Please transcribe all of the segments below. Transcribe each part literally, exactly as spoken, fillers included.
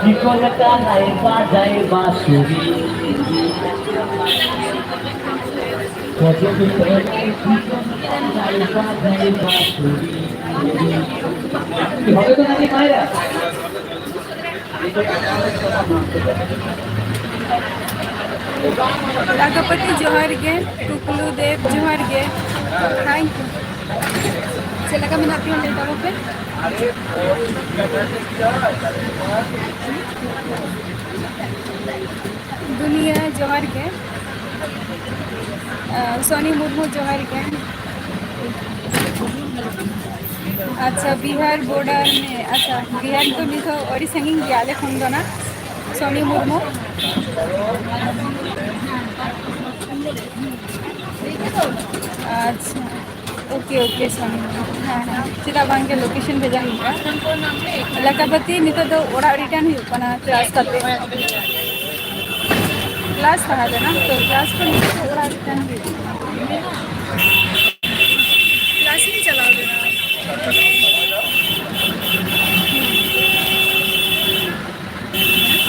ᱪᱮᱫ ᱠᱚ ᱢᱮᱛᱟᱜᱼᱟ ᱱᱟᱭᱵᱟ ᱡᱟᱭᱵᱟ ᱥᱩᱨᱤ? ᱪᱮᱫ ᱠᱚ ᱢᱮᱛᱟᱜᱼᱟ ᱱᱟᱭᱵᱟ ᱡᱟᱭᱵᱟ ᱥᱩᱨᱤ? ᱦᱚᱭ ᱛᱚ ᱱᱟᱭ ᱢᱟᱭᱨᱟ᱾ ᱞᱟᱠᱷᱟᱯᱟᱹᱛᱤ ᱡᱚᱦᱟᱨ ᱜᱮ, ᱠᱩᱠᱞᱩ ᱫᱮᱵ ᱡᱚᱦᱟᱨ ᱜᱮ᱾ Thank you. ᱪᱮᱫ ᱞᱮᱠᱟ ᱢᱮᱱᱟᱜ ᱯᱮᱭᱟ ᱞᱟᱹᱭ ᱛᱟᱵᱚᱱ ᱯᱮ? ᱫᱩᱱᱤᱭᱟᱹ ᱡᱚᱦᱟᱨ ᱜᱮ᱾ ᱟᱸ, ᱥᱚᱱᱤ ᱢᱩᱨᱢᱩ ᱡᱚᱦᱟᱨ ᱜᱮ᱾ ᱟᱪᱪᱷᱟ, ᱵᱤᱦᱟᱨ border ᱢᱮ, ᱟᱪᱪᱷᱟ, ᱵᱤᱦᱟᱨ ᱫᱚ ᱱᱤᱛᱚᱜ ᱟᱹᱰᱤ ᱥᱟᱺᱜᱤᱧ ᱜᱮᱭᱟ ᱟᱞᱮ ᱠᱷᱚᱱ ᱫᱚ ᱱᱟᱜ᱾ ᱥᱚᱱᱤ ᱢᱩᱨᱢᱩ᱾ ᱟᱪᱪᱷᱟ, okay, okay, ᱥᱚᱱᱤ ᱢᱩᱨᱢᱩ᱾ ᱦᱮᱸ, ᱦᱮᱸ, ᱪᱮᱫᱟᱜ ᱵᱟᱝ ᱜᱮ, location ᱵᱷᱮᱡᱟ ᱦᱩᱭᱩᱜᱼᱟ᱾ ᱞᱟᱠᱷᱟᱯᱟᱛᱤ ᱱᱤᱛᱚᱜ ᱫᱚ ᱚᱲᱟᱜ return ᱦᱩᱭᱩᱜ ᱠᱟᱱᱟ class ᱠᱟᱛᱮ᱾ Class ᱛᱟᱦᱮᱸ ᱞᱮᱱᱟ, ᱛᱚ class ᱠᱷᱚᱱ ᱱᱤᱛᱚᱜ ᱫᱚ ᱚᱲᱟᱜ return ᱦᱩᱭᱩᱜ ᱠᱟᱱᱟ᱾ Class ᱤᱧ ᱪᱟᱞᱟᱣ ᱞᱮᱱᱟ᱾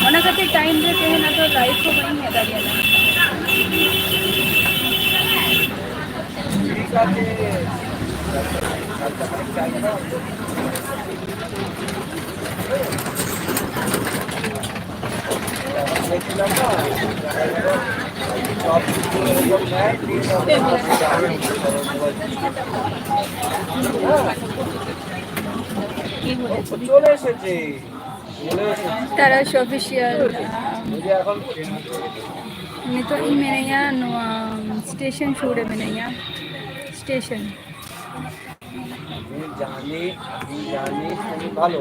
ᱚᱱᱟ ᱠᱷᱟᱹᱛᱤᱨ time ᱨᱮ ᱛᱮᱦᱮᱧ ᱟᱫᱚ live ᱠᱚ ᱵᱟᱹᱧ ᱦᱮᱡ ᱫᱟᱲᱮᱭᱟᱫᱟ᱾ চলে এসেছি। তারাশ অফিসিয়াল। আম, নিতোই মেনেয়া নোয়া স্টেশন ছুড়ে মেনেয়া স্টেশন। আমি জানি, আমি জানি তুমি ভালো।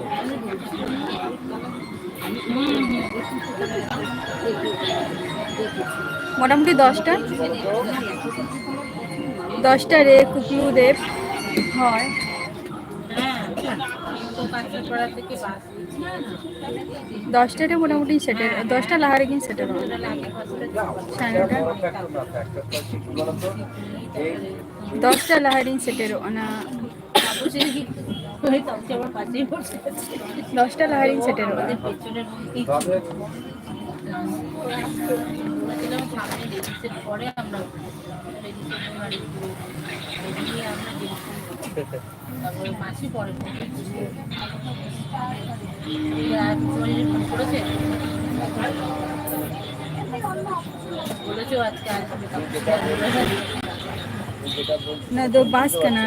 মোটামুটি দশটা, দশটা রে কুকলু দেব হয়। ᱫᱚᱥᱴᱟ ᱨᱮ ᱢᱚᱴᱟᱢᱩᱴᱤᱧ ᱥᱮᱴᱮᱨᱚᱜᱼᱟ, ᱫᱚᱥᱴᱟ ᱞᱟᱦᱟ ᱨᱮᱜᱤᱧ ᱥᱮᱴᱮᱨᱚᱜᱼᱟ᱾ ᱥᱟᱲᱮ ᱱᱚᱴᱟ᱾ ᱫᱚᱥᱴᱟ ᱞᱟᱦᱟ ᱨᱤᱧ ᱥᱮᱴᱮᱨᱚᱜᱼᱟ ᱱᱟ᱾ ᱫᱚᱥᱴᱟ ᱞᱟᱦᱟ ᱨᱤᱧ ᱥᱮᱴᱮᱨᱚᱜᱼᱟ᱾ ᱱᱚᱣᱟ ᱫᱚ ᱵᱟᱥ ᱠᱟᱱᱟ᱾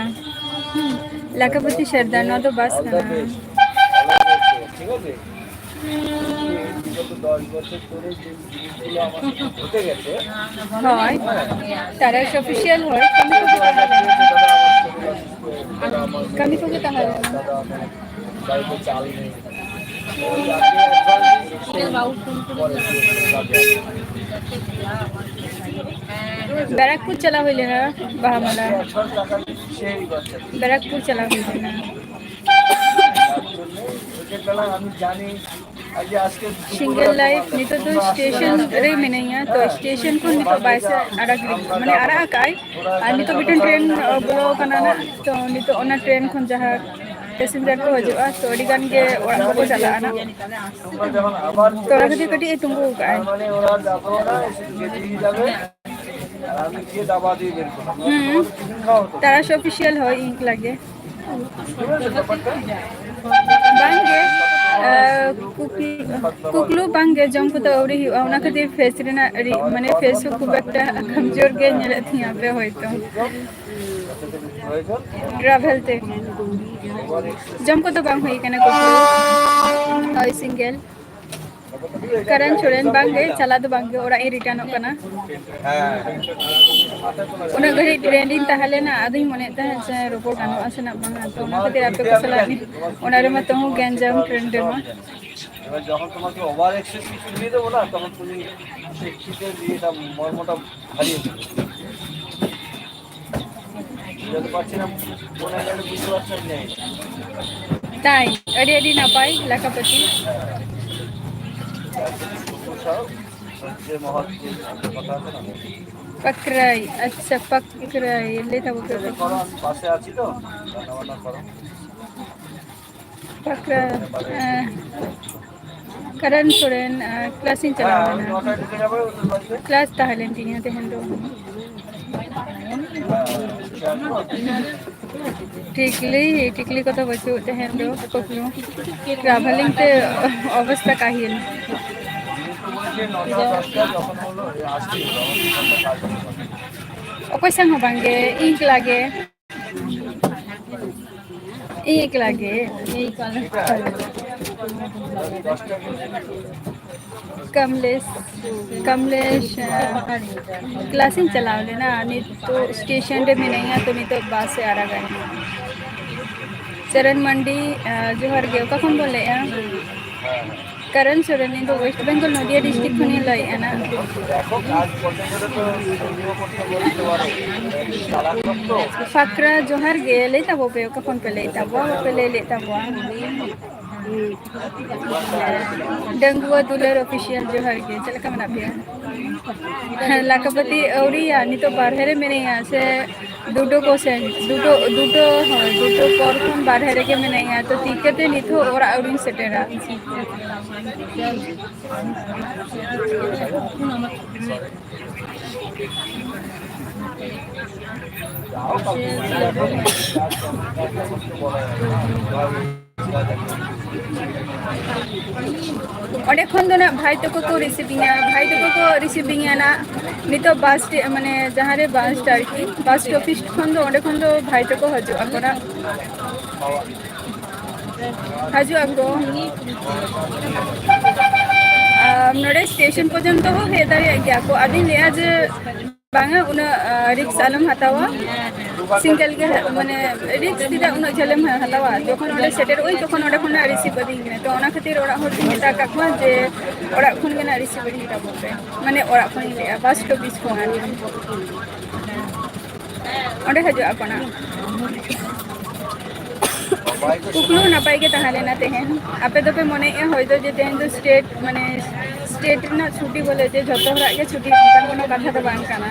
ᱞᱟᱠᱷᱟᱯᱚᱛᱤ ᱥᱚᱨᱫᱟᱨ, ᱱᱚᱣᱟ ᱫᱚ ᱵᱟᱥ ᱠᱟᱱᱟ᱾ ᱦᱳᱭ, ᱛᱟᱨᱟᱥ ᱚᱯᱷᱤᱥᱤᱭᱟᱞ ᱦᱳᱭ, ᱠᱟᱹᱢᱤ ᱠᱚᱜᱮ ᱛᱟᱦᱮᱸ ᱞᱮᱱᱟ᱾ ᱠᱟᱹᱢᱤ ᱠᱚᱜᱮ ᱛᱟᱦᱮᱸ ᱞᱮᱱᱟ᱾ ᱵᱮᱨᱟᱠᱯᱩᱨ ᱪᱟᱞᱟᱣ ᱦᱩᱭ ᱞᱮᱱᱟ, ᱵᱟᱦᱟ ᱢᱟᱞᱟ᱾ ᱵᱮᱨᱟᱠᱯᱩᱨ ᱪᱟᱞᱟᱣ ᱦᱩᱭ ᱞᱮᱱᱟ᱾ ᱥᱤᱝᱜᱮᱞ ᱞᱟᱭᱤᱯᱷ ᱱᱤᱛᱚᱜ ᱫᱚ ᱥᱴᱮᱥᱚᱱ ᱨᱮ ᱢᱤᱱᱟᱹᱧᱟ, ᱛᱚ ᱥᱴᱮᱥᱚᱱ ᱠᱷᱚᱱ ᱱᱤᱛᱚᱜ ᱵᱟᱭ ᱥᱮ ᱟᱲᱟᱜ, ᱢᱟᱱᱮ ᱟᱲᱟᱜ ᱟᱠᱟᱫ ᱟᱭ, ᱟᱨ ᱱᱤᱛᱚᱜ ᱢᱤᱫᱴᱮᱱ ᱴᱨᱮᱱ ᱵᱚᱞᱚ ᱟᱠᱟᱱᱟ ᱱᱟᱜ, ᱛᱚ ᱱᱤᱛᱚᱜ ᱚᱱᱟ ᱴᱨᱮᱱ ᱠᱷᱚᱱ ᱡᱟᱦᱟᱸ ᱯᱮᱥᱮᱧᱡᱟᱨ ᱠᱚ ᱦᱤᱡᱩᱜᱼᱟ, ᱛᱚ ᱟᱹᱰᱤ ᱜᱟᱱ ᱜᱮ ᱚᱲᱟᱜ ᱠᱚᱠᱚ ᱪᱟᱞᱟᱜᱼᱟ ᱱᱟᱜ, ᱛᱚ ᱚᱱᱟ ᱠᱷᱟᱹᱛᱤᱨ ᱠᱟᱹᱴᱤᱡ ᱮ ᱛᱤᱸᱜᱩ ᱟᱠᱟᱫ ᱟᱭ᱾ ᱦᱩᱸ, ᱛᱟᱨᱟᱥ ᱚᱯᱷᱤᱥᱤᱭᱟᱞ ᱦᱳᱭ, ᱤᱧ ᱞᱟᱜᱮ᱾ ᱵᱟᱝᱜᱮ, ᱟᱸ, ᱠᱩᱠᱞᱩ, ᱠᱩᱠᱞᱩ ᱵᱟᱝᱜᱮ, ᱡᱚᱢ ᱠᱚᱫᱚ ᱟᱹᱣᱨᱤ ᱦᱩᱭᱩᱜᱼᱟ, ᱚᱱᱟ ᱠᱷᱟᱹᱛᱤᱨ ᱯᱷᱮᱥ ᱨᱮᱱᱟᱜ ᱟᱹᱰᱤ, ᱢᱟᱱᱮ ᱯᱷᱮᱥ ᱦᱚᱸ ᱠᱷᱩᱵ ᱮᱠᱴᱟ ᱠᱚᱢᱡᱳᱨ ᱜᱮ ᱧᱮᱞᱮᱫ ᱛᱤᱧᱟᱹ ᱟᱯᱮ ᱦᱚᱭᱛᱚ᱾ ᱴᱨᱟᱵᱷᱮᱞ ᱛᱮ᱾ ᱡᱚᱢ ᱠᱚᱫᱚ ᱵᱟᱝ ᱦᱩᱭ ᱠᱟᱱᱟ, ᱠᱩᱠᱞᱩ᱾ ᱦᱳᱭ, ᱥᱤᱝᱜᱮᱞ᱾ ᱠᱟᱨᱮᱱ ᱪᱷᱚᱲᱮᱱ ᱵᱟᱝᱜᱮ, ᱪᱟᱞᱟᱜ ᱫᱚ ᱵᱟᱝᱜᱮ, ᱚᱲᱟᱜ ᱤᱧ ᱨᱤᱴᱟᱨᱱᱚᱜ ᱠᱟᱱᱟ᱾ ᱩᱱᱟᱹᱜ ᱜᱷᱟᱹᱲᱤᱡ ᱴᱨᱮᱱ ᱨᱤᱧ ᱛᱟᱦᱮᱸ ᱞᱮᱱᱟ, ᱟᱫᱚᱧ ᱢᱚᱱᱮᱭᱮᱫ ᱛᱟᱦᱮᱸᱫ ᱡᱮ ᱨᱚᱯᱚᱲ ᱜᱟᱱᱚᱜᱼᱟ ᱥᱮ ᱱᱟᱜ ᱵᱟᱝᱟ, ᱛᱚ ᱚᱱᱟ ᱠᱷᱟᱹᱛᱤᱨ ᱟᱯᱮ ᱠᱚ ᱥᱟᱞᱟᱜ ᱚᱱᱟ ᱨᱮᱢᱟ ᱛᱟᱹᱦᱩ ᱜᱮᱧᱡᱟᱢ ᱴᱨᱮᱱ ᱨᱮᱢᱟ᱾ এবার যখন তোমাকে ওভার এক্সেস কিছু দিয়ে দেবো না, তখন তুমি সেই খিদে দিয়ে এটা মর্মটা হারিয়ে দেবে। ᱡᱚᱛᱚ ᱯᱟᱨᱥᱮᱱ ᱯᱷᱳᱱ ᱦᱮᱡ ᱞᱮᱱᱠᱷᱟᱱ ᱵᱩᱡᱷᱟᱹᱣ ᱯᱟᱨᱥᱮᱱ ᱧᱟᱢ᱾ ᱛᱟᱭ, ᱟᱹᱰᱤ ᱟᱹᱰᱤ ᱱᱟᱯᱟᱭ ᱞᱟᱠᱷᱟᱯᱟᱹᱛᱤ᱾ ᱥᱟᱶ ᱥᱚᱵᱡᱮ ᱢᱚᱦᱚᱛ ᱠᱟᱛᱷᱟ ᱠᱟᱱᱟ᱾ ᱯᱟᱠᱨᱟᱭ, ᱟᱪᱪᱷᱟ, ᱯᱟᱠᱨᱟᱭ, ᱞᱟᱹᱭ ᱛᱟᱵᱚ ᱯᱮ ᱯᱟᱠᱨᱟᱭ᱾ ᱯᱟᱥᱮ ᱟছি তো, রান্না বান্না করো। ᱯᱟᱠᱨᱟᱭ, ᱟᱸ, ᱠᱟᱨᱚᱱ ᱥᱚᱨᱮᱱ, ᱟᱸ, ᱠᱞᱟᱥ ᱤᱧ ᱪᱟᱞᱟᱣ ᱞᱮᱱᱟ᱾ ᱠᱞᱟᱥ ᱛᱟᱦᱮᱸ ᱞᱮᱱ ᱛᱤᱧᱟᱹ ᱛᱮᱦᱮᱧ ᱫᱚ᱾ ᱴᱤᱠᱞᱤ, ᱴᱤᱠᱞᱤ ᱠᱚᱫᱚ ᱵᱟᱹᱪᱩᱜ ᱛᱮᱦᱮᱧ ᱫᱚ, ᱠᱩᱠᱢᱩ᱾ ᱴᱨᱟᱵᱷᱮᱞᱤᱝ ᱛᱮ ᱚᱵᱚᱥᱛᱟ ᱠᱟᱹᱦᱤᱞ᱾ ᱚᱠᱚᱭ ᱥᱟᱶ ᱦᱚᱸ ᱵᱟᱝᱜᱮ, ᱤᱧ ᱮᱠᱞᱟ ᱜᱮ᱾ ᱤᱧ ᱮᱠᱞᱟ ᱜᱮ᱾ ᱠᱟᱢᱞᱮᱥ, ᱠᱟᱢᱞᱮᱥ, ᱟᱸ, ᱠᱞᱟᱥ ᱤᱧ ᱪᱟᱞᱟᱣ ᱞᱮᱱᱟ᱾ ᱱᱤᱛᱚᱜ ᱥᱴᱮᱥᱚᱱ ᱨᱮ ᱢᱤᱱᱟᱹᱧᱟ, ᱛᱚ ᱱᱤᱛᱚᱜ ᱵᱟᱥ ᱮ ᱟᱲᱟᱜᱟᱭ᱾ ᱪᱚᱨᱚᱱ ᱢᱟᱱᱰᱤ, ᱟᱸ, ᱡᱚᱦᱟᱨ ᱜᱮ᱾ ᱚᱠᱟ ᱠᱷᱚᱱ ᱵᱚᱱ ᱞᱟᱹᱭᱮᱜᱼᱟ? ᱠᱟᱨᱚᱱ ᱥᱚᱨᱮᱱ, ᱤᱧ ᱫᱚ ᱳᱭᱮᱥᱴ ᱵᱮᱝᱜᱚᱞ ᱱᱚᱫᱤᱭᱟ ᱰᱤᱥᱴᱨᱤᱠᱴ ᱠᱷᱚᱱᱤᱧ ᱞᱟᱹᱭᱮᱜᱼᱟ ᱱᱟᱜ᱾ ᱯᱷᱟᱠᱨᱟ, ᱡᱚᱦᱟᱨ ᱜᱮ᱾ ᱞᱟᱹᱭ ᱛᱟᱵᱚ ᱯᱮ, ᱚᱠᱟ ᱠᱷᱚᱱ ᱯᱮ ᱞᱟᱹᱭ ᱛᱟᱵᱚᱣᱟ? ᱵᱟᱯᱮ ᱞᱟᱹᱭ ᱞᱮᱫ ᱛᱟᱵᱚᱣᱟ᱾ ᱰᱟᱺᱜᱩᱣᱟᱹ ᱫᱩᱞᱟᱹᱲ ᱚᱯᱷᱤᱥᱤᱭᱟᱞ, ᱡᱚᱦᱟᱨ ᱜᱮ᱾ ᱪᱮᱫ ᱞᱮᱠᱟ ᱢᱮᱱᱟᱜ ᱯᱮᱭᱟ? ᱦᱮᱸ, ᱞᱟᱠᱷᱯᱚᱛᱤ ᱟᱹᱣᱨᱤᱭᱟ, ᱱᱤᱛᱚᱜ ᱵᱟᱨᱦᱮ ᱨᱮ ᱢᱤᱱᱟᱹᱧᱟ, ᱥᱮ ᱫᱩᱴᱳ ᱠᱚ ᱥᱮᱱ, ᱫᱩᱴᱳ, ᱫᱩᱴᱳ, ᱦᱳᱭ, ᱫᱩᱴᱳ ᱯᱚᱨ ᱠᱷᱚᱱ ᱵᱟᱨᱦᱮ ᱨᱮᱜᱮ ᱢᱤᱱᱟᱹᱧᱟ, ᱛᱚ ᱪᱤᱠᱟᱹᱛᱮ ᱱᱤᱛᱚᱜ ᱚᱲᱟᱜ ᱟᱹᱣᱨᱤᱧ ᱥᱮᱴᱮᱨᱟ᱾ ᱚᱸᱰᱮ ᱠᱷᱚᱱ ᱫᱚ ᱱᱟᱜ ᱵᱷᱟᱭ ᱛᱟᱠᱚ ᱠᱚ ᱨᱤᱥᱤᱵᱷᱤᱧᱟ, ᱵᱷᱟᱭ ᱛᱟᱠᱚ ᱠᱚ ᱨᱤᱥᱤᱵᱷᱤᱧᱟ ᱱᱟᱜ᱾ ᱱᱤᱛᱚᱜ ᱵᱟᱥ ᱴᱮ-, ᱢᱟᱱᱮ ᱡᱟᱦᱟᱸ ᱨᱮ ᱵᱟᱥ ᱟᱨᱠᱤ, ᱵᱟᱥ ᱚᱯᱷᱤᱥ ᱠᱷᱚᱱ ᱫᱚ, ᱚᱸᱰᱮ ᱠᱷᱚᱱ ᱫᱚ ᱵᱷᱟᱭ ᱛᱟᱠᱚ ᱦᱤᱡᱩᱜ ᱟᱠᱚ ᱱᱟᱜ᱾ ᱦᱤᱡᱩᱜ ᱟᱠᱚ᱾ ᱟᱨ ᱱᱚᱰᱮ ᱥᱴᱮᱥᱚᱱ ᱯᱚᱨᱡᱚᱱᱛᱚ ᱦᱚᱸ ᱦᱮᱡ ᱫᱟᱲᱮᱭᱟᱜ ᱜᱮᱭᱟ ᱠᱚ᱾ ᱟᱫᱚᱧ ᱞᱟᱹᱭᱟ ᱡᱮ ᱵᱟᱝᱟ, ᱩᱱᱟᱹᱜ, ᱟᱸ, ᱨᱤᱠᱥ ᱟᱞᱚᱢ ᱦᱟᱛᱟᱣᱟ᱾ ᱥᱤᱝᱜᱮᱞ ᱜᱮ ᱦᱟ-, ᱢᱟᱱᱮ, ᱨᱤᱠᱥ ᱪᱮᱫᱟᱜ ᱩᱱᱟᱹᱜ ᱡᱷᱟᱹᱞᱮᱢ ᱦᱟ-, ᱦᱟᱛᱟᱣᱟ? ᱡᱚᱠᱷᱚᱱ ᱚᱸᱰᱮ ᱥᱮᱴᱮᱨᱚᱜ ᱟᱹᱧ, ᱛᱚᱠᱷᱚᱱ ᱚᱸᱰᱮ ᱠᱷᱚᱱᱟᱜ ᱨᱤᱥᱤᱵᱷ ᱟᱹᱫᱤᱧ ᱢᱮ᱾ ᱛᱚ, ᱚᱱᱟ ᱠᱷᱟᱹᱛᱤᱨ ᱚᱲᱟᱜ ᱦᱚᱲ ᱠᱤᱱ ᱢᱮᱛᱟ ᱟᱠᱟᱫ ᱠᱚᱣᱟ ᱡᱮ ᱚᱲᱟᱜ ᱠᱷᱚᱱ ᱜᱮ ᱱᱟᱜ ᱨᱤᱥᱤᱵᱷ ᱟᱹᱫᱤᱧ ᱛᱟᱵᱚᱱ ᱯᱮ᱾ ᱢᱟᱱᱮ, ᱚᱲᱟᱜ ᱠᱷᱚᱱᱤᱧ ᱞᱟᱹᱭᱮᱜᱼᱟ, ᱵᱟᱥ ᱥᱴᱚᱯᱮᱡᱽ ᱠᱷᱚᱱ ᱟᱨᱠᱤ᱾ ᱚᱸᱰᱮ ᱦᱤᱡᱩᱜ ᱟᱠᱚ ᱱᱟᱜ᱾ ᱠᱩᱠᱞᱩ ᱱᱟᱯᱟᱭ ᱜᱮ ᱛᱟᱦᱮᱸ ᱞᱮᱱᱟ ᱛᱮᱦᱮᱧ᱾ ᱟᱯᱮ ᱫᱚᱯᱮ ᱢᱚᱱᱮᱭᱮᱫᱼᱟ ᱦᱚᱭᱛᱳ ᱡᱮ ᱛᱮᱦᱮᱧ ᱫᱚ ᱥᱴᱮᱴ, ᱢᱟᱱᱮ, ᱥᱴᱮᱴ ᱨᱮᱱᱟᱜ ᱪᱷᱩᱴᱤ ᱵᱚᱞᱮ ᱡᱮ ᱡᱷᱚᱛᱚ ᱦᱚᱲᱟᱜ ᱜᱮ ᱪᱷᱩᱴᱤ, ᱚᱱᱠᱟᱱ ᱠᱳᱱᱳ ᱠᱟᱛᱷᱟ ᱫᱚ ᱵᱟᱝ ᱠᱟᱱᱟ᱾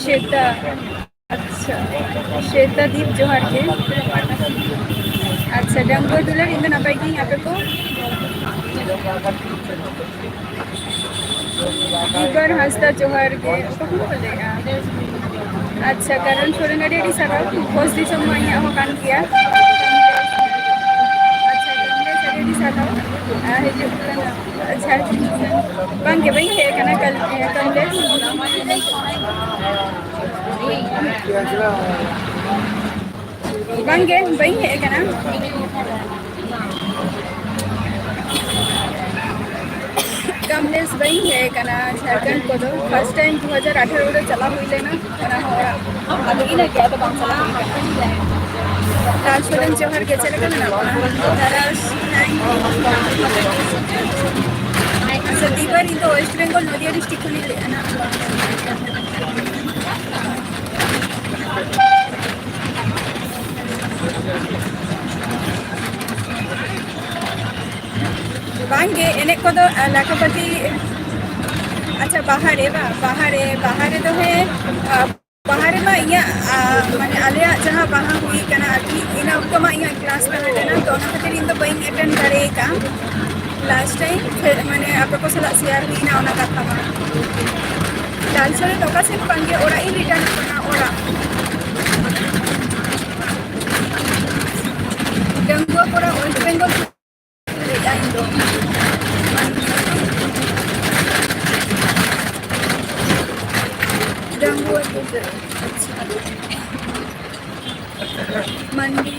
ᱥᱮᱛᱟ, ᱟᱪᱪᱷᱟ, ᱥᱮᱛᱟ ᱫᱤᱯ ᱡᱚᱦᱟᱨ ᱜᱮ᱾ ᱟᱪᱪᱷᱟ, ᱰᱟᱺᱜᱩᱣᱟᱹ ᱫᱩᱞᱟᱹᱲ, ᱤᱧ ᱫᱚ ᱱᱟᱯᱟᱭ ᱜᱤᱭᱟᱹᱧ, ᱟᱯᱮ ᱠᱚ? ᱫᱤᱵᱟᱨ ᱦᱟᱸᱥᱫᱟ ᱡᱚᱦᱟᱨ ᱜᱮ᱾ ᱚᱠᱟ ᱠᱷᱚᱱ ᱠᱚ ᱞᱟᱹᱭᱮᱫᱼᱟ? ᱟᱪᱪᱷᱟ, ᱠᱟᱨᱚᱱ ᱥᱚᱨᱮᱱ ᱟᱹᱰᱤ ᱟᱹᱰᱤ ᱥᱟᱨᱦᱟᱣ᱾ ᱵᱷᱚᱡᱽ ᱫᱤᱥᱚᱢ ᱢᱟ ᱤᱧᱟᱹᱜ ᱦᱚᱸ ᱠᱟᱱ ᱜᱮᱭᱟ᱾ ᱟᱪᱪᱷᱟ, ᱠᱚᱝᱜᱨᱮᱥ ᱟᱹᱰᱤ ᱟᱹᱰᱤ ᱥᱟᱨᱦᱟᱣ᱾ ᱟᱨ ᱦᱤᱡᱩᱜ ᱠᱟᱱᱟ ᱡᱷᱟᱲᱠᱷᱚᱸᱰ ᱠᱷᱚᱱ᱾ ᱵᱟᱝ ᱜᱮ, ᱵᱟᱹᱧ ᱦᱮᱡ ᱟᱠᱟᱱᱟ ᱠᱟᱞ-, ᱠᱚᱝᱜᱨᱮᱥ᱾ ᱵᱟᱝ ᱜᱮ, ᱵᱟᱹᱧ ᱦᱮᱡ ᱟᱠᱟᱱᱟ᱾ ᱠᱟᱢᱞᱮᱥ, ᱵᱟᱹᱧ ᱦᱮᱡ ᱟᱠᱟᱱᱟ ᱡᱷᱟᱲᱠᱷᱚᱸᱰ ᱠᱚᱫᱚ᱾ ᱯᱷᱟᱥᱴ ᱴᱟᱭᱤᱢ ᱫᱩ ᱦᱟᱡᱟᱨ ᱟᱴᱷᱟᱨᱚ ᱨᱮ ᱪᱟᱞᱟᱣ ᱦᱩᱭ ᱞᱮᱱᱟ, ᱚᱱᱟ ᱦᱚᱸ ᱚᱲᱟᱜ᱾ ᱟᱫᱚ ᱤᱱᱟᱹ ᱜᱮ, ᱟᱫᱚ ᱵᱟᱝ ᱪᱟᱞᱟᱣ ᱦᱩᱭ ᱟᱠᱟᱱᱟ᱾ ᱨᱟᱡᱽ ᱥᱚᱨᱮᱱ ᱡᱚᱦᱟᱨ ᱜᱮ, ᱪᱮᱫ ᱞᱮᱠᱟ ᱢᱮᱱᱟᱜ ᱵᱚᱱᱟ? ᱛᱟᱨᱟᱥ, ᱟᱪᱪᱷᱟ, ᱫᱤᱵᱟ, ᱤᱧ ᱫᱚ ᱳᱭᱮᱥᱴ ᱵᱮᱝᱜᱚᱞ ᱱᱚᱫᱤᱭᱟ ᱰᱤᱥᱴᱨᱤᱠᱴ ᱠᱷᱚᱱᱤᱧ ᱞᱟᱹᱭᱮᱫᱼᱟ ᱱᱟᱜ᱾ ᱵᱟᱝᱜᱮ, ᱮᱱᱮᱡ ᱠᱚᱫᱚ, ᱟᱨ, ᱞᱟᱠᱷᱟᱯᱟᱹᱛᱤ, ᱟᱪᱪᱷᱟ, ᱵᱟᱦᱟ ᱨᱮ ᱵᱟᱝ, ᱵᱟᱦᱟ ᱨᱮ, ᱵᱟᱦᱟ ᱨᱮᱫᱚ ᱦᱮᱸ, ᱟᱨ, ᱵᱟᱦᱟ ᱨᱮᱢᱟ ᱤᱧᱟᱹᱜ, ᱟᱨ, ᱢᱟᱱᱮ, ᱟᱞᱮᱭᱟᱜ ᱡᱟᱦᱟᱸ ᱵᱟᱦᱟ ᱦᱩᱭ ᱠᱟᱱᱟ ᱟᱨᱠᱤ, ᱤᱱᱟᱹ ᱚᱠᱛᱚ ᱢᱟ ᱤᱧᱟᱹᱜ ᱠᱞᱟᱥ ᱛᱟᱦᱮᱸ ᱞᱮᱱᱟ, ᱛᱚ ᱚᱱᱟ ᱠᱷᱟᱹᱛᱤᱨ ᱤᱧ ᱫᱚ ᱵᱟᱹᱧ ᱮᱴᱮᱱᱰ ᱫᱟᱲᱮ ᱟᱠᱟᱫᱼᱟ᱾ ᱞᱟᱥᱴ ᱴᱟᱭᱤᱢ ᱢᱟᱱᱮ ᱟᱯᱮ ᱠᱚ ᱥᱟᱞᱟᱜ ᱥᱮᱭᱟᱨ ᱦᱩᱭᱱᱟ ᱚᱱᱟ ᱠᱟᱛᱷᱟ ᱢᱟ᱾ ᱞᱟᱞ ᱥᱟᱹᱲᱤ ᱫᱚ ᱚᱠᱟ ᱥᱮᱫ ᱦᱚᱸ ᱵᱟᱝᱜᱮ, ᱚᱲᱟᱜ ᱤᱧ ᱨᱤᱴᱟᱨᱱ ᱠᱟᱱᱟ, ᱚᱲᱟᱜ᱾ ᱰᱟᱺᱜᱩᱣᱟᱹ ᱠᱚᱲᱟ ᱳᱭᱮᱥᱴ ᱵᱮᱝᱜᱚᱞ ᱠᱷᱚᱱ ᱞᱟᱹᱭᱮᱫᱼᱟ ᱤᱧ ᱫᱚ᱾ ᱰᱟᱺᱜᱩᱣᱟᱹ ᱜᱤᱫᱽᱨᱟᱹ, ᱟᱪᱪᱷᱟ᱾ ᱢᱟᱱᱰᱤ,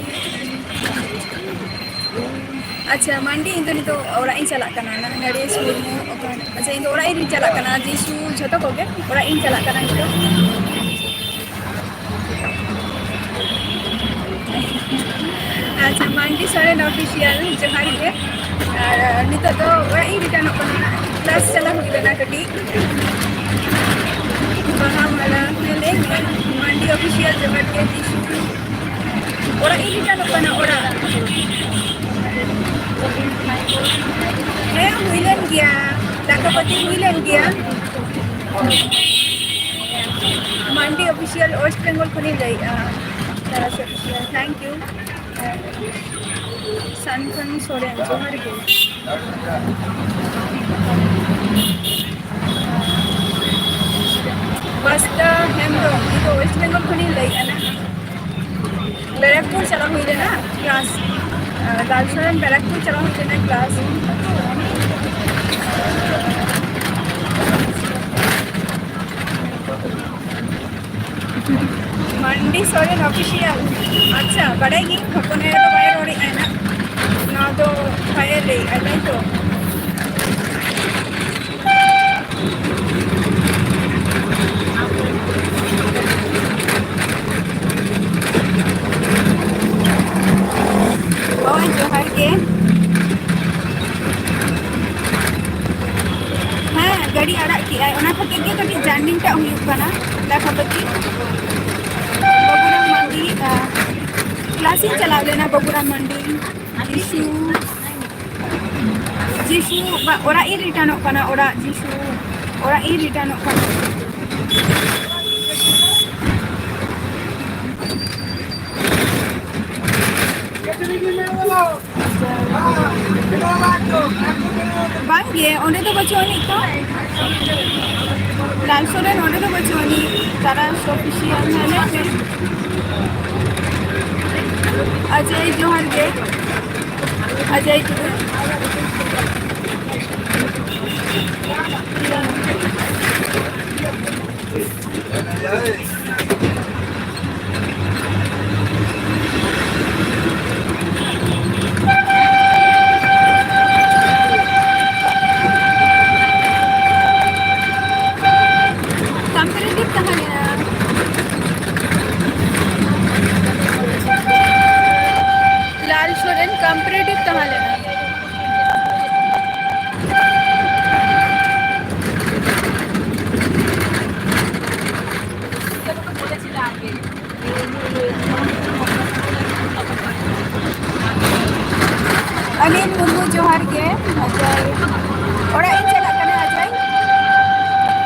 ᱟᱪᱪᱷᱟ, ᱢᱟᱱᱰᱤ, ᱤᱧ ᱫᱚ ᱱᱤᱛᱚᱜ ᱚᱲᱟᱜ ᱤᱧ ᱪᱟᱞᱟᱜ ᱠᱟᱱᱟ, ᱱᱟᱜ ᱱᱚᱨᱮᱥ ᱢᱩᱨᱢᱩ, ᱚᱠᱟ, ᱟᱪᱪᱷᱟ, ᱤᱧ ᱫᱚ ᱚᱲᱟᱜ ᱤᱧ ᱪᱟᱞᱟᱜ ᱠᱟᱱᱟ, ᱡᱤᱥᱩ, ᱡᱷᱚᱛᱚ ᱠᱚᱜᱮ ᱚᱲᱟᱜ ᱤᱧ ᱪᱟᱞᱟᱜ ᱠᱟᱱᱟ ᱱᱤᱛᱚᱜ᱾ ᱟᱪᱪᱷᱟ, ᱢᱟᱱᱰᱤ ᱥᱚᱨᱮᱱ ᱚᱯᱷᱤᱥᱤᱭᱟᱞ, ᱡᱚᱦᱟᱨ ᱜᱮ᱾ ᱟᱨ ᱱᱤᱛᱚᱜ ᱫᱚ ᱚᱲᱟᱜ ᱤᱧ ᱨᱤᱴᱟᱨᱱᱚᱜ ᱠᱟᱱᱟ, ᱠᱞᱟᱥ ᱪᱟᱞᱟᱣ ᱦᱩᱭ ᱞᱮᱱᱟ ᱠᱟᱹᱴᱤᱡ᱾ ᱵᱟᱦᱟ ᱢᱟᱞᱟ ᱦᱮᱸ, ᱞᱟᱹᱭ ᱢᱮ᱾ ᱢᱟᱱᱰᱤ ᱚᱯᱷᱤᱥᱤᱭᱟᱞ ᱡᱚᱦᱟᱨ ᱜᱮ, ᱛᱤᱥ ᱚᱲᱟᱜ ᱤᱧ ᱨᱤᱴᱟᱨᱱᱚᱜ ᱠᱟᱱᱟ, ᱚᱲᱟᱜ᱾ ᱦᱮᱸ, ᱦᱩᱭ ᱞᱮᱱ ᱜᱮᱭᱟ, ᱫᱟᱠᱟ ᱯᱟᱹᱛᱤ ᱦᱩᱭ ᱞᱮᱱ ᱜᱮᱭᱟ᱾ ᱢᱟᱱᱰᱤ ᱚᱯᱷᱤᱥᱤᱭᱟᱞ ᱳᱭᱮᱥᱴ ᱵᱮᱝᱜᱚᱞ ᱠᱷᱚᱱᱤᱧ ᱞᱟᱹᱭᱮᱫᱼᱟ᱾ ᱛᱟᱨᱟᱥ ᱚᱯᱷᱤᱥᱤᱭᱟᱞ, thank you. ᱥᱟᱱᱠᱷᱟᱱ ᱥᱚᱨᱮᱱ, ᱡᱚᱦᱟᱨ ᱜᱮ᱾ ᱵᱟᱥᱛᱟ ᱦᱮᱢᱵᱨᱚᱢ, ᱤᱧ ᱫᱚ ᱳᱭᱮᱥᱴ ᱵᱮᱝᱜᱚᱞ ᱠᱷᱚᱱᱤᱧ ᱞᱟᱹᱭᱮᱫᱼᱟ ᱱᱟᱜ᱾ ᱵᱮᱨᱟᱠᱯᱩᱨ ᱪᱟᱞᱟᱣ ᱦᱩᱭ ᱞᱮᱱᱟ ᱠᱞᱟᱥ, ᱟᱨ ᱞᱟᱞᱥᱚᱨᱮᱱ ᱵᱮᱨᱟᱠᱯᱩᱨ ᱪᱟᱞᱟᱣ ᱦᱩᱭ ᱞᱮᱱᱟ ᱠᱞᱟᱥ᱾ ᱢᱟᱱᱰᱤ ᱥᱚᱨᱮᱱ ᱚᱯᱷᱤᱥᱤᱭᱟᱞ᱾ ᱟᱪᱪᱷᱟ, ᱵᱟᱰᱟᱭ ᱜᱤᱧ, ᱦᱚᱯᱚᱱ ᱟᱭᱳ ᱫᱚ ᱵᱟᱭ ᱨᱚᱲᱮᱫᱼᱟ ᱱᱟᱜ᱾ ᱱᱚᱣᱟ ᱫᱚ ᱵᱟᱭ ᱞᱟᱹᱭᱮᱫᱼᱟ, ᱛᱟᱭ ᱛᱚ? ᱦᱳᱭ, ᱡᱚᱦᱟᱨ ᱜᱮ᱾ ᱦᱮᱸ, ᱜᱟᱹᱰᱤ ᱟᱲᱟᱜ ᱠᱮᱜᱼᱟᱭ, ᱚᱱᱟ ᱠᱷᱟᱹᱛᱤᱨ ᱜᱮ ᱠᱟᱹᱴᱤᱡ ᱡᱟᱨᱱᱤᱝ ᱴᱟᱜ ᱦᱩᱭᱩᱜ ᱠᱟᱱᱟ᱾ ᱞᱟᱠᱷᱟᱯᱟᱛᱤ, ᱵᱟᱵᱩᱨᱟᱢ ᱢᱟᱱᱰᱤ, ᱟ, ᱠᱞᱟᱥ ᱤᱧ ᱪᱟᱞᱟᱣ ᱞᱮᱱᱟ ᱵᱟᱵᱩᱨᱟᱢ ᱢᱟᱱᱰᱤ᱾ ᱡᱤᱥᱩ, ᱡᱤᱥᱩ, ᱵᱟ, ᱚᱲᱟᱜ ᱤᱧ ᱨᱤᱴᱟᱨᱱᱚᱜ ᱠᱟᱱᱟ, ᱚᱲᱟᱜ, ᱡᱤᱥᱩ, ᱚᱲᱟᱜ ᱤᱧ ᱨᱤᱴᱟᱨᱱᱚᱜ ᱠᱟᱱᱟ᱾ ᱵᱟᱝᱜᱮ, ᱚᱸᱰᱮ ᱫᱚ ᱵᱟᱹᱪᱩᱜ ᱟᱹᱱᱤᱡ ᱛᱚ᱾ ᱞᱟᱞ ᱥᱚᱨᱮᱱ ᱚᱸᱰᱮ ᱫᱚ ᱵᱟᱹᱪᱩᱜ ᱟᱹᱱᱤᱡ᱾ ᱛᱟᱨᱟᱥ ᱚᱯᱷᱤᱥᱤᱭᱟᱞ ᱧᱮᱞᱮᱫ ᱯᱮ᱾ ᱚᱡᱚᱭ, ᱡᱚᱦᱟᱨ ᱜᱮ᱾ ᱚᱡᱚᱭ ᱴᱩᱰᱩ᱾ ᱠᱚᱢᱯᱤᱴᱤᱴᱤᱵᱷ ᱛᱟᱦᱮᱸ ᱞᱮᱱᱟ᱾ ᱞᱟᱞ ᱥᱚᱨᱮᱱ ᱠᱚᱢᱯᱤᱴᱤᱴᱤᱵᱷ ᱛᱟᱦᱮᱸ ᱞᱮᱱᱟ᱾ ᱟᱹᱞᱤᱧ ᱢᱩᱨᱢᱩ, ᱡᱚᱦᱟᱨ ᱜᱮ᱾ ᱟᱡᱚᱭ, ᱚᱲᱟᱜ ᱤᱧ ᱪᱟᱞᱟᱜ ᱠᱟᱱᱟ, ᱟᱡᱚᱭ᱾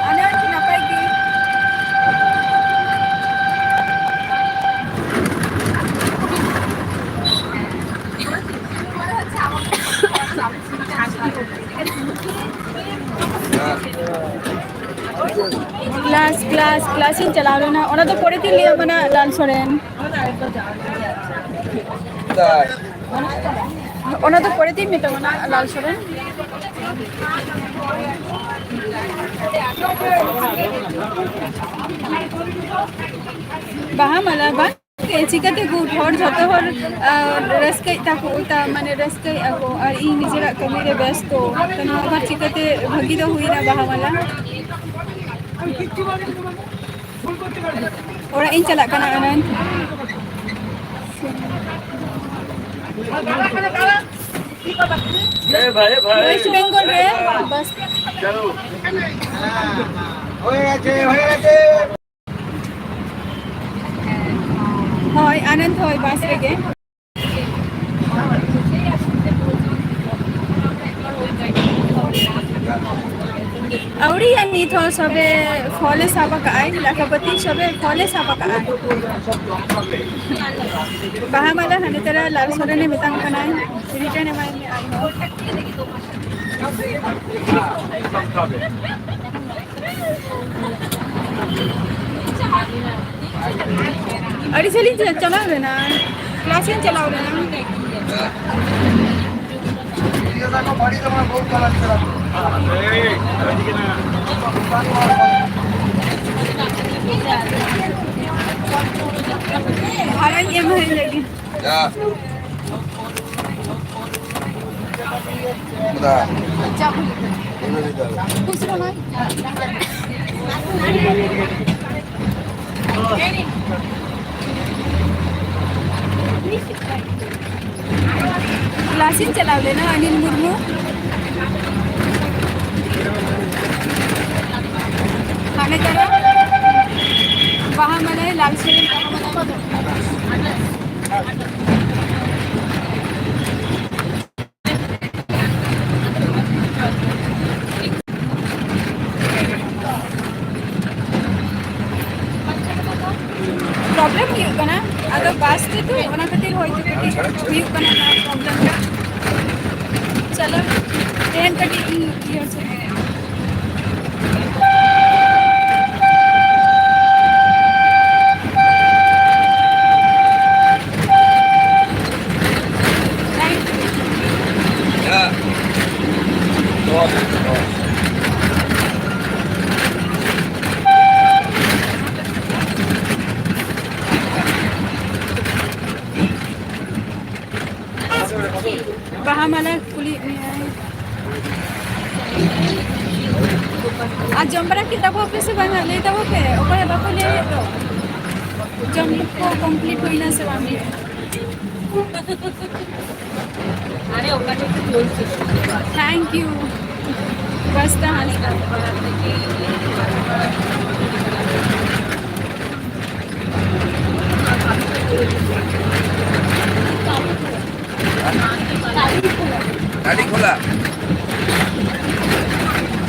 ᱟᱱᱟᱴ ᱱᱟᱯᱟᱭ ᱜᱮ᱾ ᱠᱞᱟᱥ, ᱠᱞᱟᱥ, ᱠᱞᱟᱥ ᱤᱧ ᱪᱟᱞᱟᱣ ᱞᱮᱱᱟ᱾ ᱚᱱᱟ ᱫᱚ ᱯᱚᱨᱮ ᱛᱤᱧ ᱞᱟᱹᱭ ᱟᱢᱟ ᱱᱟᱜ, ᱞᱟᱞ ᱥᱚᱨᱮᱱ᱾ ᱚᱱᱟ ᱫᱚ ᱯᱚᱨᱮ ᱛᱤᱧ ᱢᱮᱛᱟᱢᱟ ᱱᱟᱜ, ᱞᱟᱞ ᱥᱚᱨᱮᱱ᱾ ᱵᱟᱦᱟ ᱢᱟᱞᱟ ᱵᱟᱝ? ᱪᱤᱠᱟᱹᱛᱮ ᱜᱩᱴ ᱦᱚᱲ, ᱡᱷᱚᱛᱚ ᱦᱚᱲ, ᱟᱨ, ᱨᱟᱹᱥᱠᱟᱹᱭᱮᱫ ᱛᱟᱠᱚ, ᱛᱟ-, ᱢᱟᱱᱮ, ᱨᱟᱹᱥᱠᱟᱹᱭᱮᱫ ᱟᱠᱚ, ᱟᱨ ᱤᱧ ᱱᱤᱡᱮᱨᱟᱜ ᱠᱟᱹᱢᱤ ᱨᱮ ᱵᱮᱥᱛᱚ᱾ ᱛᱚ, ᱱᱚᱣᱟ ᱟᱵᱟᱨ ᱪᱤᱠᱟᱹᱛᱮ ᱵᱷᱟᱹᱜᱤ ᱫᱚ ᱦᱩᱭᱱᱟ ᱵᱟᱦᱟ ᱢᱟᱞᱟ? ᱚᱲᱟᱜ ᱤᱧ ᱪᱟᱞᱟᱜ ᱠᱟᱱᱟ, ᱟᱱᱚᱱᱫ᱾ ᱮ ᱵᱷᱟᱭ, ᱵᱷᱟᱭ᱾ ᱳᱭᱮᱥᱴ ᱵᱮᱝᱜᱚᱞ ᱨᱮ ᱵᱟᱥ᱾ ᱪᱟᱞᱩ᱾ ᱦᱳᱭ, ᱟᱱᱚᱱᱫ, ᱦᱳᱭ, ᱵᱟᱥ ᱨᱮᱜᱮ᱾ ᱟᱹᱣᱲᱤᱭᱟ ᱱᱤᱛ ᱦᱚᱸ ᱥᱚᱵᱮ ᱯᱷᱚᱞᱮ ᱥᱟᱵ ᱟᱠᱟᱫᱟᱭ, ᱞᱟᱠᱷᱟᱯᱚᱛᱤ ᱥᱚᱵᱮ ᱯᱷᱚᱞᱮ ᱥᱟᱵ ᱟᱠᱟᱫᱟᱭ᱾ ᱵᱟᱦᱟ ᱢᱟᱞᱟ ᱦᱟᱸᱰᱮ ᱛᱟᱨᱟ ᱞᱟᱞ ᱥᱚᱨᱮᱱᱮ ᱢᱮᱛᱟᱢ ᱠᱟᱱᱟᱭ, ᱨᱤᱴᱟᱨᱱ ᱮᱢᱟᱭ ᱢᱮ ᱟᱨᱦᱚᱸ᱾ ᱟᱹᱰᱤ ᱡᱷᱟᱹᱞᱤᱧ ᱪᱟ-, ᱪᱟᱞᱟᱣ ᱞᱮᱱᱟ, ᱠᱞᱟᱥ ᱤᱧ ᱪᱟᱞᱟᱣ ᱞᱮᱱᱟ᱾ ᱵᱷᱟᱲᱟᱧ ᱮᱢ ᱦᱩᱭ ᱞᱮᱜᱮ᱾ ᱭᱟ᱾ ᱫᱟ᱾ ᱠᱩᱥᱨᱚ ᱱᱚᱭ᱾ ᱠᱞᱟᱥ ᱤᱧ ᱪᱟᱞᱟᱣ ᱞᱮᱱᱟ, ᱚᱱᱤᱞ ᱢᱩᱨᱢᱩ᱾ ᱦᱟᱱᱮ ᱛᱟᱨᱟ ᱵᱟᱦᱟ ᱢᱟᱞᱟᱭ ᱞᱟᱞ ᱥᱟᱹᱲᱤ ᱵᱟᱦᱟ ᱢᱟᱞᱟᱭ᱾ ᱚᱱᱟ ᱠᱷᱟᱹᱛᱤᱨ ᱦᱚᱭᱛᱳ ᱠᱟᱹᱴᱤᱡ ᱦᱩᱭᱩᱜ ᱠᱟᱱᱟ ᱱᱚᱣᱟ problem ᱫᱚ᱾ ᱪᱚᱞᱚ, ᱛᱮᱦᱮᱧ ᱠᱟᱹᱴᱤᱡ ᱤᱧ ᱤᱭᱟᱹ ᱦᱚᱪᱚᱭᱟ᱾ ᱵᱟᱦᱟ ᱢᱟᱞᱟ ᱠᱩᱞᱤᱭᱮᱫ ᱢᱮᱭᱟᱭ᱾ ᱟᱨ ᱡᱚᱢ ᱵᱟᱲᱟ ᱠᱮᱫ ᱛᱟᱵᱚ ᱯᱮ ᱥᱮ ᱵᱟᱝᱟ? ᱞᱟᱹᱭ ᱛᱟᱵᱚ ᱯᱮ, ᱚᱠᱚᱭ ᱦᱚᱸ ᱵᱟᱠᱚ ᱞᱟᱹᱭᱮᱫ ᱫᱚ᱾ ᱡᱚᱢ ᱠᱚ complete ᱦᱩᱭᱱᱟ ᱥᱮ ᱵᱟᱝ? ᱟᱨᱮ, ᱚᱠᱟ ᱴᱷᱮᱱ ᱪᱚ ᱪᱚᱞᱪᱤᱛᱨᱚ᱾ Thank you. ᱵᱟᱥᱛᱟ ᱦᱟᱸᱥᱫᱟ᱾ ᱜᱟᱹᱰᱤ ᱠᱷᱚᱞᱟ᱾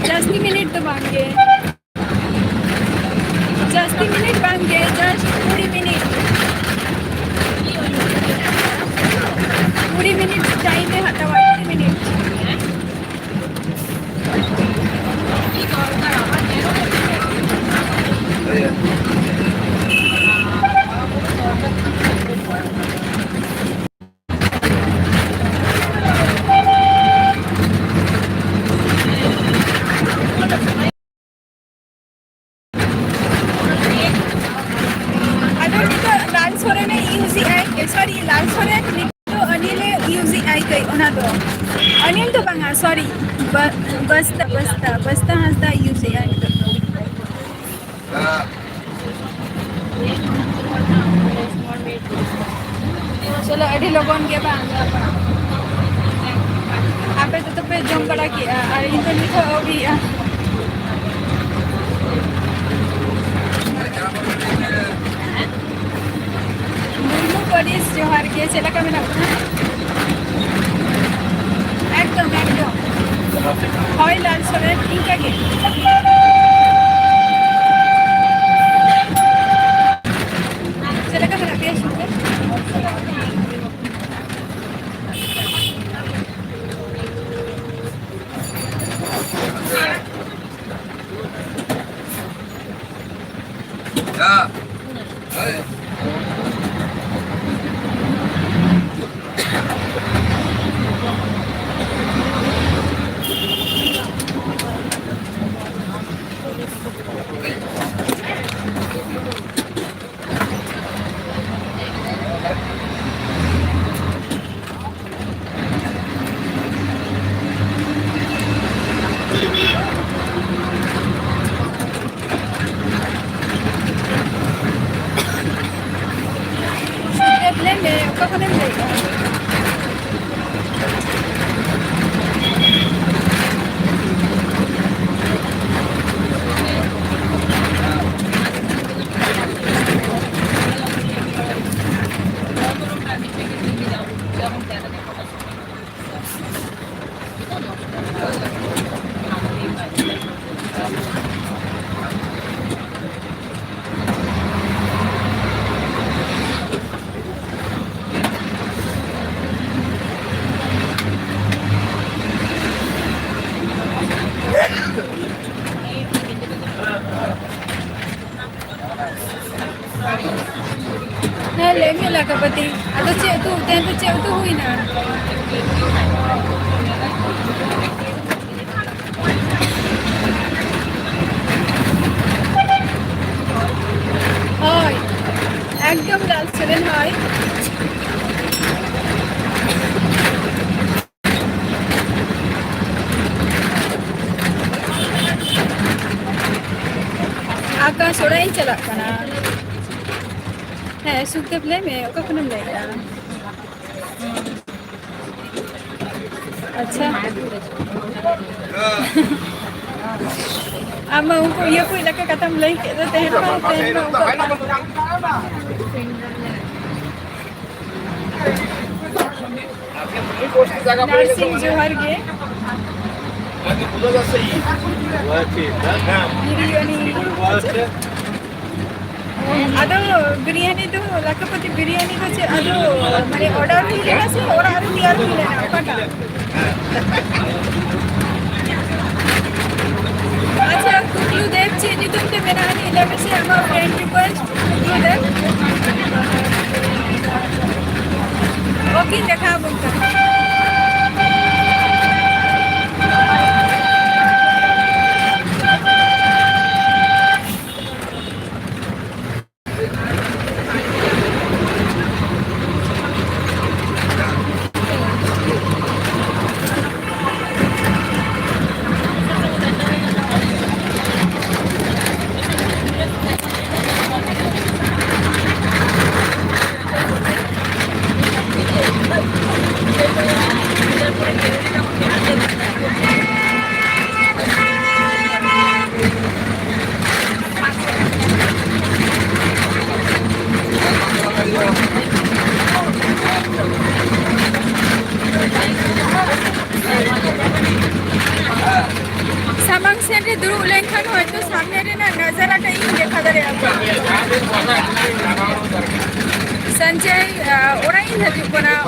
ᱡᱟᱹᱥᱛᱤ ᱢᱤᱱᱤᱴ ᱫᱚ ᱵᱟᱝ ᱜᱮ᱾ ᱡᱟᱹᱥᱛᱤ ᱢᱤᱱᱤᱴ ᱵᱟᱝ ᱜᱮ, just ᱠᱩᱲᱤ ᱢᱤᱱᱤᱴ᱾ ᱠᱩᱲᱤ ᱢᱤᱱᱤᱴ time ᱮ ᱦᱟᱛᱟᱣᱟ, ᱠᱩᱲᱤ ᱢᱤᱱᱤᱴ᱾ ᱟᱫᱚ ᱱᱤᱛᱚᱜ ᱞᱟᱞ ᱥᱚᱨᱮᱱᱮ use ᱮᱜᱼᱟᱭ, sorry, ᱞᱟᱞ ᱥᱚᱨᱮᱱ ᱱᱤᱛᱚᱜ ᱚᱱᱤᱞᱮ use ᱮᱜᱼᱟᱭ ᱠᱟᱹᱡ, ᱚᱱᱟ ᱫᱚ ᱚᱱᱤᱞ ᱫᱚ ᱵᱟᱝᱟ, sorry, ᱵᱟ-, ᱵᱟᱥᱛᱟ, ᱵᱟᱥᱛᱟ, ᱵᱟᱥᱛᱟ ᱦᱟᱸᱥᱫᱟ use ᱮᱜᱼᱟᱭ ᱱᱤᱛᱚᱜ ᱫᱚ᱾ ᱪᱚᱞᱚ, ᱟᱹᱰᱤ ᱞᱚᱜᱚᱱ ᱜᱮ ᱵᱟᱝ? ᱟᱯᱮ ᱫᱚ ᱛᱚᱯᱮ ᱡᱚᱢ ᱵᱟᱲᱟ ᱠᱮᱜᱼᱟ ᱟᱨ ᱤᱧ ᱫᱚ ᱱᱤᱛ ᱦᱚᱸ ᱟᱹᱣᱨᱤᱭᱟ᱾ ᱢᱩᱨᱢᱩ ᱯᱟᱹᱨᱤᱥ, ᱡᱚᱦᱟᱨ ᱜᱮ, ᱪᱮᱫ ᱞᱮᱠᱟ ᱢᱮᱱᱟᱜ ᱵᱚᱱᱟ? ᱮᱠᱫᱚᱢ, ᱮᱠᱫᱚᱢ᱾ ᱦᱳᱭ, ᱞᱟᱞ ᱥᱚᱨᱮᱱ, ᱤᱱᱠᱟ ᱜᱮ᱾ ᱪᱮᱫ ᱞᱮᱠᱟ ᱢᱮᱱᱟᱜ ᱯᱮᱭᱟ ᱥᱩᱠ ᱨᱮ? ᱦᱮᱸ, ᱞᱟᱹᱭ ᱢᱮ ᱞᱟᱠᱷᱟᱯᱟᱛᱤ, ᱟᱫᱚ ᱪᱮᱫ ᱩᱛᱩ, ᱛᱮᱦᱮᱧ ᱫᱚ ᱪᱮᱫ ᱩᱛᱩ ᱦᱩᱭᱱᱟ? ᱦᱳᱭ, ᱮᱠᱫᱚᱢ ᱞᱟᱞ ᱥᱚᱨᱮᱱ, ᱦᱳᱭ᱾ ᱟᱠᱟᱥ, ᱚᱲᱟᱜ ᱤᱧ ᱪᱟᱞᱟᱜ ᱠᱟᱱᱟ᱾ ᱦᱮᱸ, ᱥᱩᱠᱫᱮᱵ, ᱞᱟᱹᱭ ᱢᱮ, ᱚᱠᱟ ᱠᱷᱚᱱᱮᱢ ᱞᱟᱹᱭᱮᱫᱼᱟ? ᱟᱪᱪᱷᱟ᱾ ᱟᱢ ᱢᱟ ᱩᱱᱠᱩ ᱤᱭᱟᱹ ᱠᱚ ᱞᱮᱠᱟ ᱠᱟᱛᱷᱟᱢ ᱞᱟᱹᱭ ᱠᱮᱫ ᱫᱚ, ᱛᱮᱦᱮᱧ ᱢᱟ, ᱛᱮᱦᱮᱧ ᱢᱟ ᱚᱱᱠᱟ ᱱᱟᱨᱥᱤᱝ, ᱡᱚᱦᱟᱨ ᱜᱮ᱾ ᱵᱤᱨᱤᱭᱟᱱᱤ᱾ ᱟᱫᱚ ᱵᱤᱨᱤᱭᱟᱱᱤ ᱫᱚ, ᱞᱟᱠᱷᱯᱚᱛᱤ, ᱵᱤᱨᱤᱭᱟᱱᱤ ᱫᱚ ᱪᱮᱫ ᱟᱫᱚ ᱢᱟᱱᱮ order ᱦᱩᱭ ᱞᱮᱱᱟ ᱥᱮ ᱚᱲᱟᱜ ᱨᱮ ᱛᱮᱭᱟᱨ ᱦᱩᱭ ᱞᱮᱱᱟ, ᱚᱠᱟᱴᱟᱜ? ᱟᱪᱪᱷᱟ, ᱠᱩᱠᱞᱩ ᱫᱮᱵ ᱪᱮᱫ ᱧᱩᱛᱩᱢ ᱛᱮ ᱢᱮᱱᱟᱜᱼᱟ? ᱞᱟᱹᱭ ᱢᱮᱥᱮ ᱟᱢᱟᱜ friend request, ᱠᱩᱠᱞᱩ ᱫᱮᱵ᱾ Okay, ᱫᱮᱠᱷᱟᱣ ᱟᱵᱚᱱ ᱠᱟᱱᱟ᱾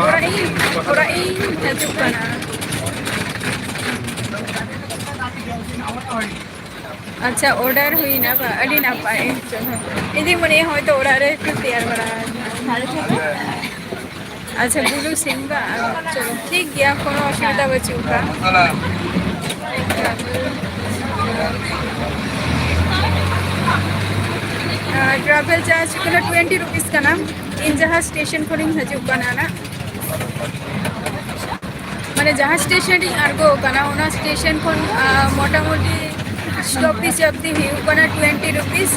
ᱚᱲᱟᱜ ᱤᱧ, ᱚᱲᱟᱜ ᱤᱧ ᱦᱤᱡᱩᱜ ᱠᱟᱱᱟ᱾ ᱟᱪᱪᱷᱟ, order ᱦᱩᱭᱱᱟ ᱵᱟ? ᱟᱹᱰᱤ ᱱᱟᱯᱟᱭ᱾ ᱪᱚᱞᱚ, ᱤᱧ ᱫᱩᱧ ᱢᱚᱱᱮᱭᱟ ᱦᱚᱭᱛᱳ ᱚᱲᱟᱜ ᱨᱮ ᱠᱚ ᱛᱮᱭᱟᱨ ᱵᱟᱲᱟ ᱟᱠᱟᱫᱟ᱾ ᱟᱪᱪᱷᱟ, blue sim ᱵᱟ? ᱪᱚᱞᱚ, ᱴᱷᱤᱠ ᱜᱮᱭᱟ, ᱠᱳᱱᱳ ᱚᱥᱩᱵᱤᱫᱷᱟ ᱵᱟᱹᱪᱩᱜ ᱟᱠᱟᱫᱟ᱾ ᱟᱨ travel charge ᱦᱩᱭᱩᱜ ᱠᱟᱱᱟ twenty rupees ᱠᱟᱱᱟ᱾ ᱤᱧ ᱡᱟᱦᱟᱸ station ᱠᱷᱚᱱᱤᱧ ᱦᱤᱡᱩᱜ ᱠᱟᱱᱟ ᱱᱟᱜ, ᱢᱟᱱᱮ ᱡᱟᱦᱟᱸ station ᱨᱤᱧ ᱟᱬᱜᱚ ᱟᱠᱟᱱᱟ, ᱚᱱᱟ station ᱠᱷᱚᱱ, ᱟᱸ, ᱢᱚᱴᱟᱢᱩᱴᱤ stoppage ᱚᱵᱫᱤ ᱦᱩᱭᱩᱜ ᱠᱟᱱᱟ twenty rupees᱾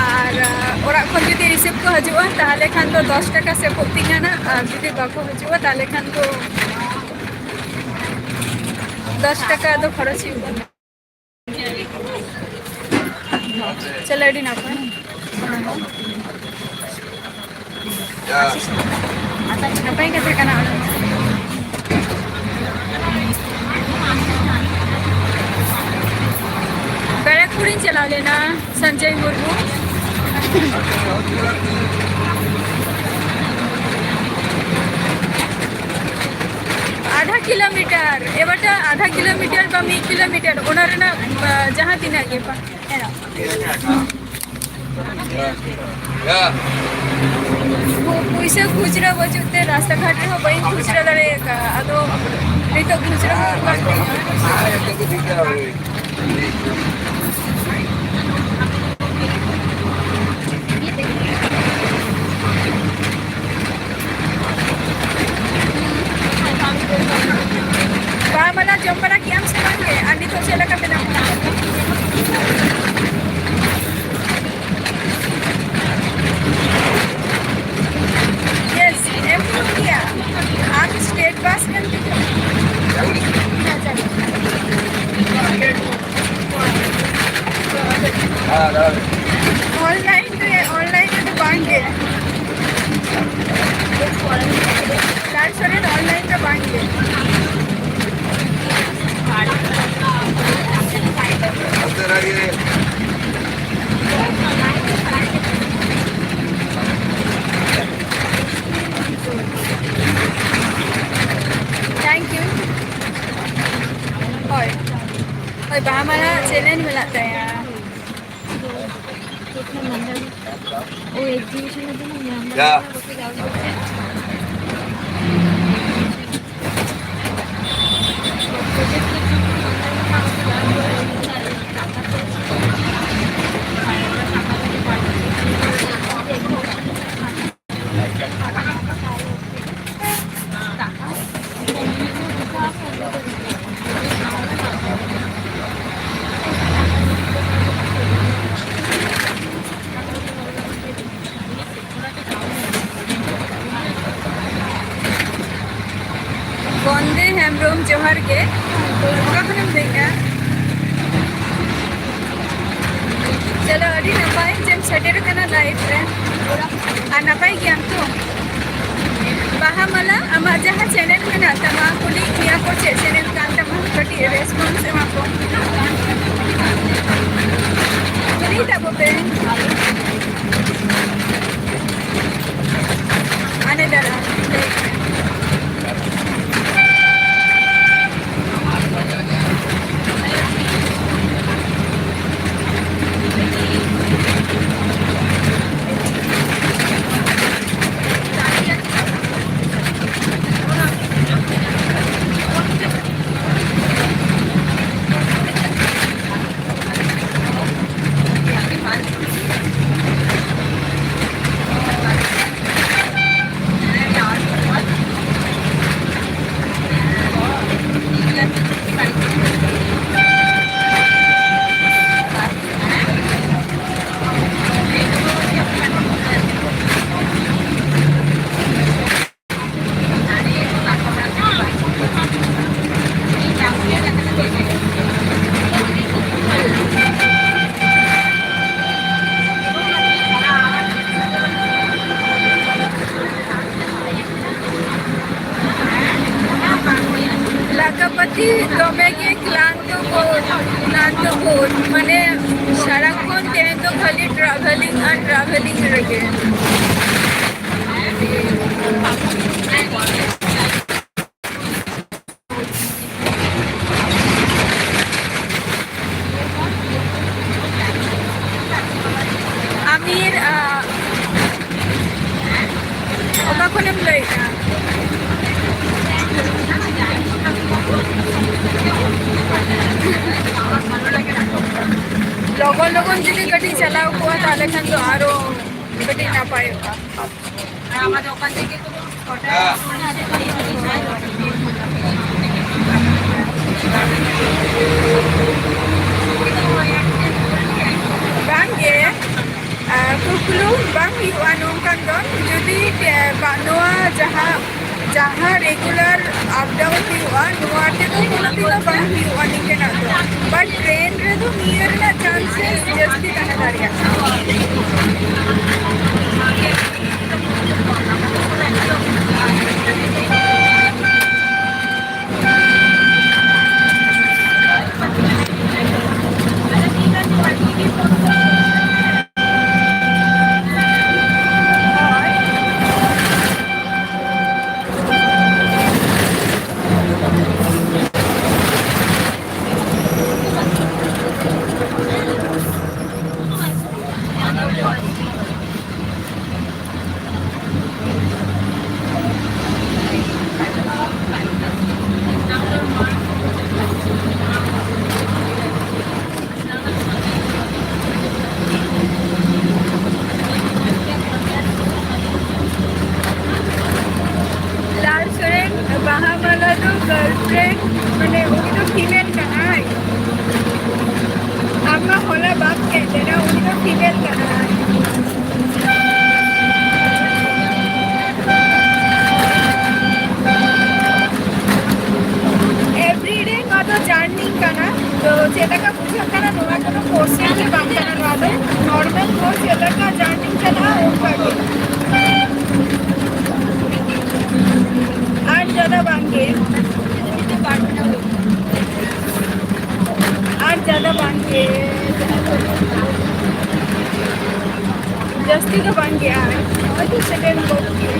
ᱟᱨ, ᱟᱸ, ᱚᱲᱟᱜ ᱠᱷᱚᱱ ᱡᱩᱫᱤ receive ᱠᱚ ᱦᱤᱡᱩᱜᱼᱟ, ᱛᱟᱦᱚᱞᱮ ᱠᱷᱟᱱ ᱫᱚ ᱫᱚᱥ ᱴᱟᱠᱟ ᱥᱮᱵᱷᱚᱜ ᱛᱤᱧᱟ ᱱᱟᱜ, ᱟᱨ ᱡᱩᱫᱤ ᱵᱟᱠᱚ ᱦᱤᱡᱩᱜᱼᱟ, ᱛᱟᱦᱚᱞᱮ ᱠᱷᱟᱱ ᱫᱚ ᱫᱚᱥ ᱴᱟᱠᱟ ᱫᱚ ᱠᱷᱚᱨᱚᱪ ᱦᱩᱭᱩᱜ ᱠᱟᱱᱟ᱾ ᱪᱚᱞᱚ, ᱟᱹᱰᱤ ᱱᱟᱯᱟᱭ᱾ ᱱᱟᱯᱟᱭ ᱠᱟᱛᱷᱟ ᱠᱟᱱᱟ ᱚᱱᱟ ᱢᱟ᱾ ᱵᱮᱨᱟᱠᱯᱩᱨᱤᱧ ᱪᱟᱞᱟᱣ ᱞᱮᱱᱟ, ᱥᱚᱧᱡᱚᱭ ᱢᱩᱨᱢᱩ᱾ ᱟᱫᱷᱟ ᱠᱤᱞᱳᱢᱤᱴᱟᱨ, ᱮᱵᱟᱨᱴᱟ ᱟᱫᱷᱟ ᱠᱤᱞᱳᱢᱤᱴᱟᱨ ᱵᱟ ᱢᱤᱫ ᱠᱤᱞᱳᱢᱤᱴᱟᱨ, ᱚᱱᱟ ᱨᱮᱱᱟᱜ, ᱟ, ᱡᱟᱦᱟᱸ ᱛᱤᱱᱟᱹᱜ ᱜᱮ ᱯᱟ-, ᱯᱩ-, ᱯᱩᱭᱥᱟᱹ ᱠᱷᱩᱪᱨᱟᱹ ᱵᱟᱹᱪᱩᱜ ᱛᱮ ᱨᱟᱥᱛᱟ ᱜᱷᱟᱴ ᱨᱮᱦᱚᱸ ᱵᱟᱹᱧ ᱠᱷᱩᱪᱨᱟᱹ ᱫᱟᱲᱮ ᱟᱠᱟᱫᱼᱟ᱾ ᱟᱫᱚ ᱱᱤᱛᱚᱜ ᱠᱷᱩᱪᱨᱟᱹ ᱦᱩᱭᱩᱜ ᱠᱟᱱ ᱛᱤᱧᱟᱹ᱾ ᱵᱟ ᱢᱟᱞᱟ ᱡᱚᱢ ᱵᱟᱲᱟ ᱠᱮᱜ ᱟᱢ ᱥᱮ ᱵᱟᱝ ᱜᱮ? ᱟᱨ ᱱᱤᱛᱚᱜ ᱪᱮᱫ ᱞᱮᱠᱟ ᱢᱮᱱᱟᱢᱟ? Yes, ᱮᱢ ᱦᱩᱭᱩᱜ ᱜᱮᱭᱟ᱾ ᱟᱢ state bus ᱨᱮᱢ ᱫᱮᱡᱚᱜᱼᱟ᱾ ᱦᱮᱸ, ᱪᱟᱞᱟᱜ᱾ Online ᱨᱮ, online ᱨᱮᱫᱚ ᱵᱟᱝ ᱜᱮ᱾ ᱞᱟᱞ ᱥᱚᱨᱮᱱ online ᱫᱚ ᱵᱟᱝ ᱜᱮ᱾ ᱦᱳᱭ, ᱵᱟᱦᱟ ᱢᱟᱞᱟ ᱪᱮᱞᱮᱧᱡᱽ ᱢᱮᱱᱟᱜ ᱛᱟᱭᱟ᱾ ᱳ ᱮᱠᱡᱤᱵᱤᱥᱚᱱ ᱨᱮᱫᱚ ᱧᱟᱢ ᱫᱟᱲᱮᱭᱟᱜᱼᱟ᱾ ᱵᱚᱱᱫᱮ ᱦᱮᱢᱵᱨᱚᱢ, ᱡᱚᱦᱟᱨ ᱜᱮ᱾ ᱚᱠᱟ ᱠᱷᱚᱱᱮᱢ ᱞᱟᱹᱭᱮᱜᱼᱟ? ᱪᱚᱞᱚ, ᱟᱹᱰᱤ ᱱᱟᱯᱟᱭ ᱡᱮᱢ ᱥᱮᱴᱮᱨ ᱠᱟᱱᱟ ᱞᱟᱭᱤᱵᱷ ᱨᱮ᱾ ᱟᱨ ᱱᱟᱯᱟᱭ ᱜᱮᱭᱟᱢ ᱛᱚ? ᱵᱟᱦᱟ ᱢᱟᱞᱟ, ᱟᱢᱟᱜ ᱡᱟᱦᱟᱸ ᱪᱮᱱᱮᱞ ᱢᱮᱱᱟᱜ ᱛᱟᱢᱟ, ᱠᱩᱞᱤᱭᱮᱫ ᱢᱮᱭᱟ ᱠᱚ ᱪᱮᱫ ᱪᱮᱱᱮᱞ ᱠᱟᱱ ᱛᱟᱢᱟ, ᱠᱟᱹᱴᱤᱡ ᱨᱮᱥᱯᱚᱱᱥ ᱮᱢᱟ ᱠᱚᱢ᱾ ᱠᱩᱞᱤ ᱛᱟᱵᱚ ᱯᱮ᱾ ᱦᱟᱱᱮ ᱫᱟᱨᱟ᱾ ᱞᱟᱠᱟᱯᱟᱹᱛᱤ ᱫᱚᱢᱮ ᱜᱮ ᱠᱞᱟᱱᱛᱚ ᱵᱳᱫᱷ, ᱠᱞᱟᱱᱛᱚ ᱵᱳᱫᱷ, ᱢᱟᱱᱮ ᱥᱟᱨᱟᱠᱷᱚᱱ ᱛᱮᱦᱮᱧ ᱫᱚ ᱠᱷᱟᱹᱞᱤ ᱴᱨᱟᱵᱷᱮᱞᱤᱝ ᱟᱨ ᱴᱨᱟᱵᱷᱮᱞᱤᱝ ᱨᱮᱜᱮ᱾ ᱞᱮᱠᱷᱟᱱ ᱫᱚ ᱟᱨᱚ ᱠᱟᱹᱴᱤᱡ ᱱᱟᱯᱟᱭᱚᱜᱼᱟ᱾ ᱟᱨ ᱟᱢᱟᱜ ᱫᱚ ᱚᱠᱟ ᱛᱮᱜᱮ ᱠᱚ ᱵᱟᱝᱜᱮ, ᱟᱨ ᱠᱩᱠᱞᱩ ᱵᱟᱝ ᱦᱩᱭᱩᱜᱼᱟ ᱱᱚᱝᱠᱟᱱ ᱫᱚ᱾ ᱡᱩᱫᱤ, ᱮ, ᱵᱟ-, ᱱᱚᱣᱟ ᱡᱟᱦᱟᱸ, ᱡᱟᱦᱟᱸ regular up down ᱦᱩᱭᱩᱜᱼᱟ, ᱱᱚᱣᱟ ᱛᱮᱫᱚ ᱠᱳᱱᱳ ᱫᱤᱱ ᱦᱚᱸ ᱵᱟᱝ ᱦᱩᱭᱩᱜᱼᱟ ᱱᱤᱝᱠᱟᱹᱱᱟᱜ ᱫᱚ᱾ But train ᱨᱮᱫᱚ ᱱᱤᱭᱟᱹ ᱨᱮᱱᱟᱜ chances ᱡᱟᱹᱥᱛᱤ ᱛᱟᱦᱮᱸ ᱫᱟᱲᱮᱭᱟᱜᱼᱟ᱾ ᱞᱟᱞ ᱥᱚᱨᱮᱱ ᱵᱟᱦᱟ ᱢᱟᱞᱟ ᱫᱚ girlfriend, ᱢᱟᱱᱮ ᱩᱱᱤ ᱫᱚ female ᱠᱟᱱᱟᱭ᱾ ᱟᱢ ᱢᱟ ᱦᱚᱞᱟ ᱵᱟᱢ ᱦᱮᱡ ᱞᱮᱱᱟ, ᱩᱱᱤ ᱫᱚ female ᱠᱟᱱᱟᱭ᱾ Everyday ᱱᱚᱣᱟ ᱫᱚ journey ᱠᱟᱱᱟ, ᱛᱚ ᱪᱮᱫ ᱞᱮᱠᱟ ᱵᱩᱡᱷᱟᱹᱜ ᱠᱟᱱᱟ? ᱱᱚᱣᱟ ᱠᱚᱫᱚ question ᱜᱮ ᱵᱟᱝ ᱠᱟᱱᱟ, ᱱᱚᱣᱟ ᱫᱚ normal ᱠᱚ ᱪᱮᱫ ᱞᱮᱠᱟ journey ᱪᱟᱞᱟᱜᱼᱟ ᱚᱱᱠᱟ ᱜᱮ᱾ ᱟᱨ ᱡᱟᱫᱟ ᱵᱟᱝ ᱜᱮ, ᱟᱨ ᱡᱟᱫᱟ ᱵᱟᱝ ᱜᱮ, ᱡᱟᱹᱥᱛᱤ ᱫᱚ ᱵᱟᱝ ᱜᱮ, ᱟᱨ ᱱᱚᱜᱼᱚᱭ ᱛᱚ second ᱜᱚᱫ ᱜᱮ᱾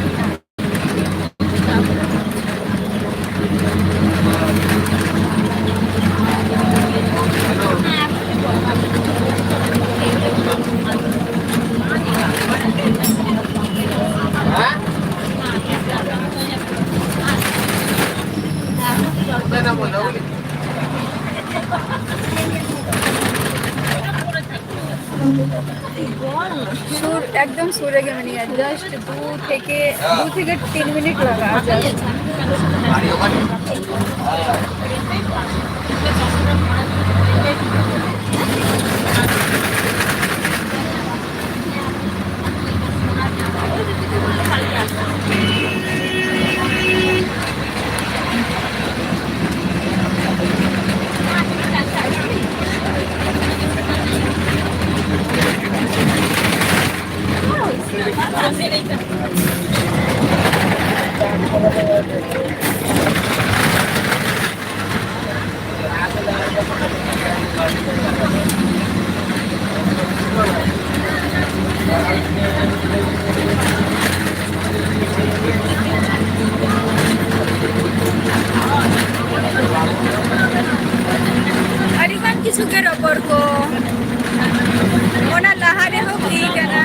ᱥᱩᱨ, ᱮᱠᱫᱚᱢ ᱥᱩᱨ ᱨᱮᱜᱮ ᱢᱮᱱᱟᱭᱟ, just ᱫᱩ ᱛᱷᱮᱠᱮ, ᱫᱩ ᱛᱷᱮᱠᱮ ᱛᱤᱱ ᱢᱤᱱᱤᱴ ᱞᱟᱜᱟᱜᱼᱟ just᱾ ᱟᱹᱰᱤᱜᱟᱱ ᱠᱤᱪᱷᱩ ᱜᱮ ᱨᱚᱯᱚᱲ ᱠᱚ ᱚᱱᱟ ᱞᱟᱦᱟ ᱨᱮᱦᱚᱸ ᱦᱩᱭ ᱠᱟᱱᱟ᱾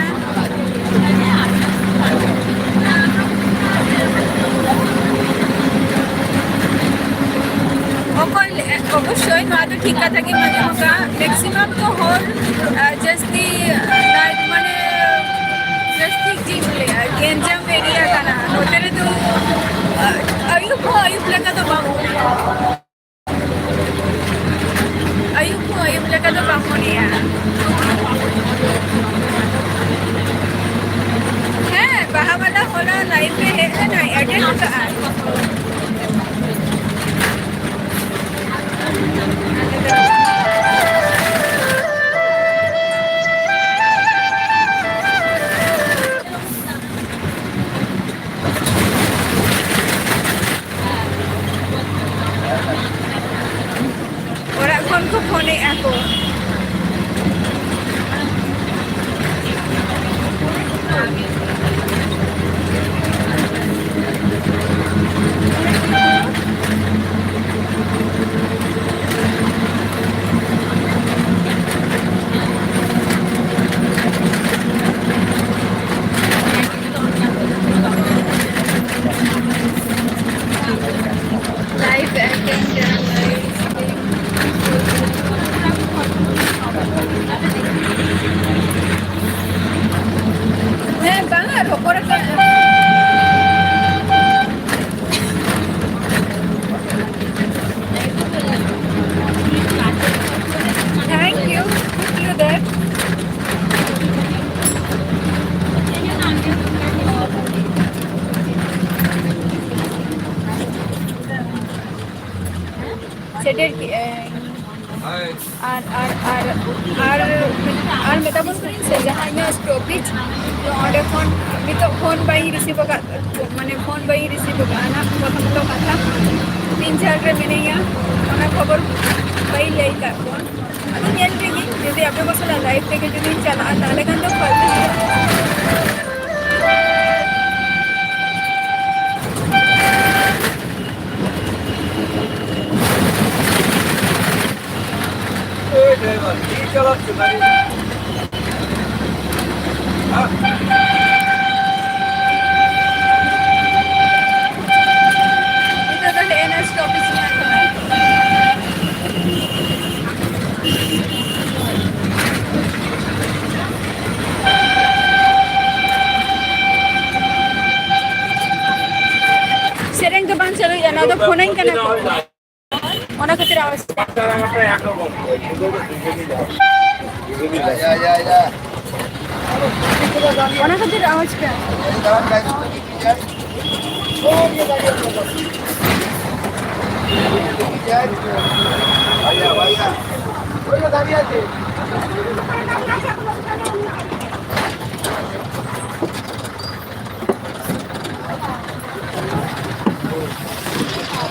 ᱚᱠᱚᱭ ᱞᱮ-, ᱚᱵᱚᱥᱥᱳᱭ ᱱᱚᱣᱟ ᱫᱚ ᱴᱷᱤᱠ ᱠᱟᱛᱷᱟ ᱜᱮᱢ ᱟᱸᱡᱚᱢ ᱟᱠᱟᱫᱼᱟ, maximum ᱫᱚ ᱦᱚᱲ, ᱟᱨ ᱡᱟᱹᱥᱛᱤ, ᱟᱨ ᱢᱟᱱᱮ ᱡᱟᱹᱥᱛᱤ ᱪᱮᱫ ᱤᱧ ᱞᱟᱹᱭᱟ, ᱜᱮᱧᱡᱟᱢ ᱮᱨᱤᱭᱟ ᱠᱟᱱᱟ ᱱᱚᱛᱮ ᱨᱮᱫᱚ᱾ ᱟᱨ ᱟᱹᱭᱩᱵ ᱦᱚᱸ ᱟᱹᱭᱩᱵ ᱞᱮᱠᱟ ᱫᱚ ᱵᱟᱝ, ᱟᱹᱭᱩᱵ ᱦᱚᱸ ᱟᱹᱭᱩᱵ ᱞᱮᱠᱟ ᱫᱚ ᱵᱟᱝ ᱢᱚᱱᱮᱜᱼᱟ᱾ ᱦᱮᱸ, ᱵᱟᱦᱟ ᱵᱟᱞᱟ ᱦᱚᱞᱟ ᱞᱟᱭᱤᱵᱷ ᱨᱮ ᱦᱮᱡ ᱞᱮᱱᱟᱭ, ᱮᱴᱮᱱᱰ ᱠᱟᱜᱼᱟᱭ᱾ ᱥᱮᱴᱮᱨ ᱠᱮᱜᱼᱟᱹᱧ᱾ ᱟᱨ, ᱟᱨ, ᱟᱨ, ᱟᱨ, ᱟᱨ ᱢᱮᱛᱟ ᱵᱚᱱ ᱠᱟᱹᱱᱟᱹᱧ ᱥᱮ, ᱡᱟᱦᱟᱸ ᱤᱧᱟᱹᱜ ᱥᱴᱚᱯᱮᱡᱽ, ᱚᱸᱰᱮ ᱠᱷᱚᱱ ᱱᱤᱛᱚᱜ ᱯᱷᱳᱱ ᱵᱟᱹᱧ ᱨᱤᱥᱤᱵᱷ ᱟᱠᱟᱫ, ᱢᱟᱱᱮ, ᱯᱷᱳᱱ ᱵᱟᱹᱧ ᱨᱤᱥᱤᱵᱷ ᱟᱠᱟᱫᱼᱟ, ᱚᱱᱟ ᱠᱷᱚᱵᱚᱨ ᱫᱚ ᱠᱟᱛᱷᱟ ᱛᱤᱱ ᱡᱷᱟᱲ ᱨᱮ ᱢᱤᱱᱟᱹᱧᱟ, ᱚᱱᱟ ᱠᱷᱚᱵᱚᱨ ᱵᱟᱹᱧ ᱞᱟᱹᱭ ᱟᱠᱟᱫ ᱠᱚᱣᱟ᱾ ᱟᱫᱚ ᱧᱮᱞ ᱠᱮᱫ ᱜᱤᱧ, ᱡᱩᱫᱤ ᱟᱯᱮ ᱠᱚ ᱥᱟᱞᱟᱜ ᱞᱟᱭᱤᱵᱷ ᱛᱮᱜᱮ ᱡᱩᱫᱤᱧ ᱪᱟᱞᱟᱜᱼᱟ, ᱛᱟᱦᱚᱞᱮ ᱠᱷᱟᱱ ᱫᱚ ᱯᱷᱟᱞᱛᱩ ᱱᱤᱛᱚᱜ ᱫᱚ ᱦᱮᱡ ᱮᱱᱟ ᱥᱴᱚᱯᱮᱡᱽ ᱨᱮᱱᱟᱜ ᱠᱟᱱᱟ᱾ ᱥᱮᱨᱮᱧ ᱫᱚ ᱵᱟᱝ ᱪᱟᱹᱞᱩᱭᱮᱫᱼᱟ, ᱱᱚᱣᱟ ᱫᱚ ᱯᱷᱳᱱᱟᱹᱧ ᱠᱟᱱᱟ ᱠᱚ᱾ ᱚᱱᱟ ᱠᱷᱟᱹᱛᱤᱨ ᱟᱣᱟᱡᱽ ᱯᱮ᱾ ᱚᱱᱟ ᱠᱷᱟᱹᱛᱤᱨ ᱟᱣᱟᱡᱽ ᱯᱮ᱾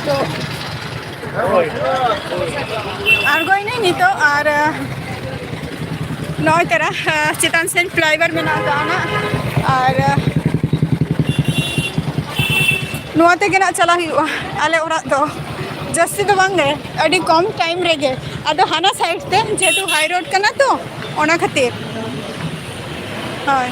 ᱛᱚ, ᱟᱬᱜᱚᱭᱱᱟᱹᱧ ᱱᱤᱛᱚᱜ, ᱟᱨ, ᱟᱸ, ᱱᱚᱜᱼᱚᱭ ᱛᱟᱨᱟ, ᱟᱸ, ᱪᱮᱛᱟᱱ ᱥᱮᱫ ᱯᱷᱞᱟᱭᱳᱵᱟᱨ ᱢᱮᱱᱟᱜ ᱟᱠᱟᱫᱼᱟ ᱱᱟᱜ, ᱟᱨ, ᱟᱸ, ᱱᱚᱣᱟ ᱛᱮᱜᱮ ᱱᱟᱜ ᱪᱟᱞᱟᱜ ᱦᱩᱭᱩᱜᱼᱟ ᱟᱞᱮ ᱚᱲᱟᱜ ᱫᱚ᱾ ᱡᱟᱹᱥᱛᱤ ᱫᱚ ᱵᱟᱝ ᱜᱮ, ᱟᱹᱰᱤ ᱠᱚᱢ ᱴᱟᱭᱤᱢ ᱨᱮᱜᱮ᱾ ᱟᱫᱚ ᱦᱟᱱᱟ ᱥᱟᱭᱤᱰ ᱛᱮ, ᱡᱮᱦᱮᱛᱩ ᱦᱟᱭ ᱨᱳᱰ ᱠᱟᱱᱟ ᱛᱚ, ᱚᱱᱟ ᱠᱷᱟᱹᱛᱤᱨ᱾ ᱦᱳᱭ᱾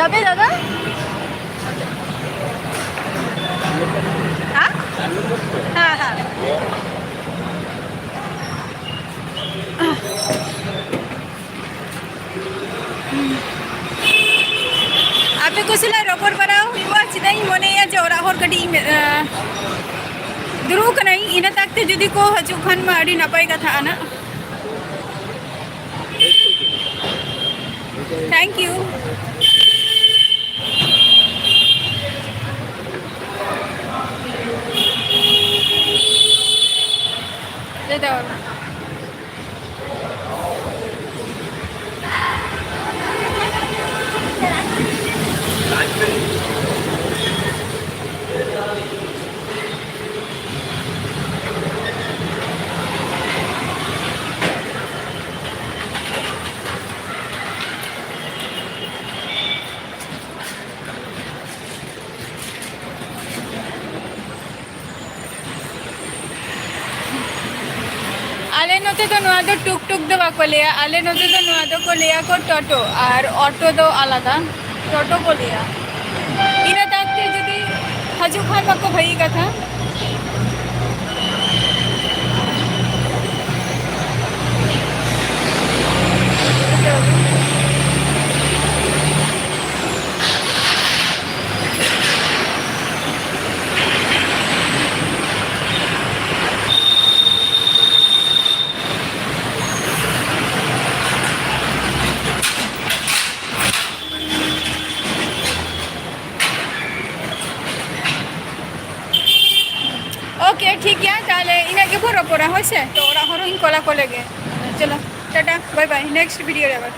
যাবে দাদা? হ্যাঁ, হ্যাঁ, হ্যাঁ। ᱟᱯᱮ ᱠᱚ ᱥᱟᱞᱟᱜ ᱨᱚᱯᱚᱲ ᱵᱟᱲᱟ ᱦᱩᱭᱩᱜᱼᱟ, ᱪᱮᱫᱟᱜ ᱤᱧ ᱢᱚᱱᱮᱭᱟ ᱡᱮ ᱚᱲᱟᱜ ᱦᱚᱲ ᱠᱟᱹᱴᱤᱡ ᱤᱧ, ᱮ, ᱫᱩᱲᱩᱵ ᱠᱟᱹᱱᱟᱹᱧ, ᱤᱱᱟᱹ ᱛᱟᱠ ᱛᱮ ᱡᱩᱫᱤ ᱠᱚ ᱦᱤᱡᱩᱜ ᱠᱷᱟᱱ ᱢᱟ ᱟᱹᱰᱤ ᱱᱟᱯᱟᱭ ᱠᱟᱛᱷᱟ ᱟᱱᱟ᱾ Thank you. ᱞᱟᱹᱭ ᱫᱟᱲᱮᱭᱟᱜᱼᱟ᱾ ᱟᱞᱮ ᱱᱚᱛᱮ ᱫᱚ ᱱᱚᱣᱟ ᱫᱚ ᱴᱩᱠ ᱴᱩᱠ ᱫᱚ ᱵᱟᱠᱚ ᱞᱟᱹᱭᱟ, ᱟᱞᱮ ᱱᱚᱛᱮ ᱫᱚ ᱱᱚᱣᱟ ᱫᱚᱠᱚ ᱞᱟᱹᱭᱟ ᱠᱚ ᱴᱳᱴᱳ, ᱟᱨ ᱚᱴᱳ ᱫᱚ ᱟᱞᱟᱫᱟ, ᱴᱳᱴᱳ ᱠᱚ ᱞᱟᱹᱭᱟ᱾ ᱤᱱᱟᱹ ᱛᱟᱭᱚᱢ ᱛᱮ ᱡᱩᱫᱤ ᱦᱤᱡᱩᱜ ᱠᱷᱟᱱ ᱢᱟᱠᱚ ᱵᱷᱟᱹᱜᱤ ᱠᱟᱛᱷᱟ᱾ ᱳᱠᱮ, ᱴᱷᱤᱠ ᱜᱮᱭᱟ, ᱛᱟᱦᱞᱮ ᱤᱱᱟᱹᱜ ᱜᱮᱵᱚ ᱨᱚᱯᱚᱲᱟ, ᱦᱳᱭ ᱥᱮ? ᱛᱚ, ᱚᱲᱟᱜ ᱦᱚᱲ ᱦᱚᱸᱧ ᱠᱚᱞ ᱟᱠᱚ ᱞᱮᱜᱮ᱾ ᱪᱚᱞᱚ, ᱴᱟᱴᱟ, ᱵᱟᱭ ᱵᱟᱭ, ᱱᱮᱠᱥᱴ ᱵᱷᱤᱰᱤᱭᱳ ᱨᱮ ᱟᱵᱟᱨ᱾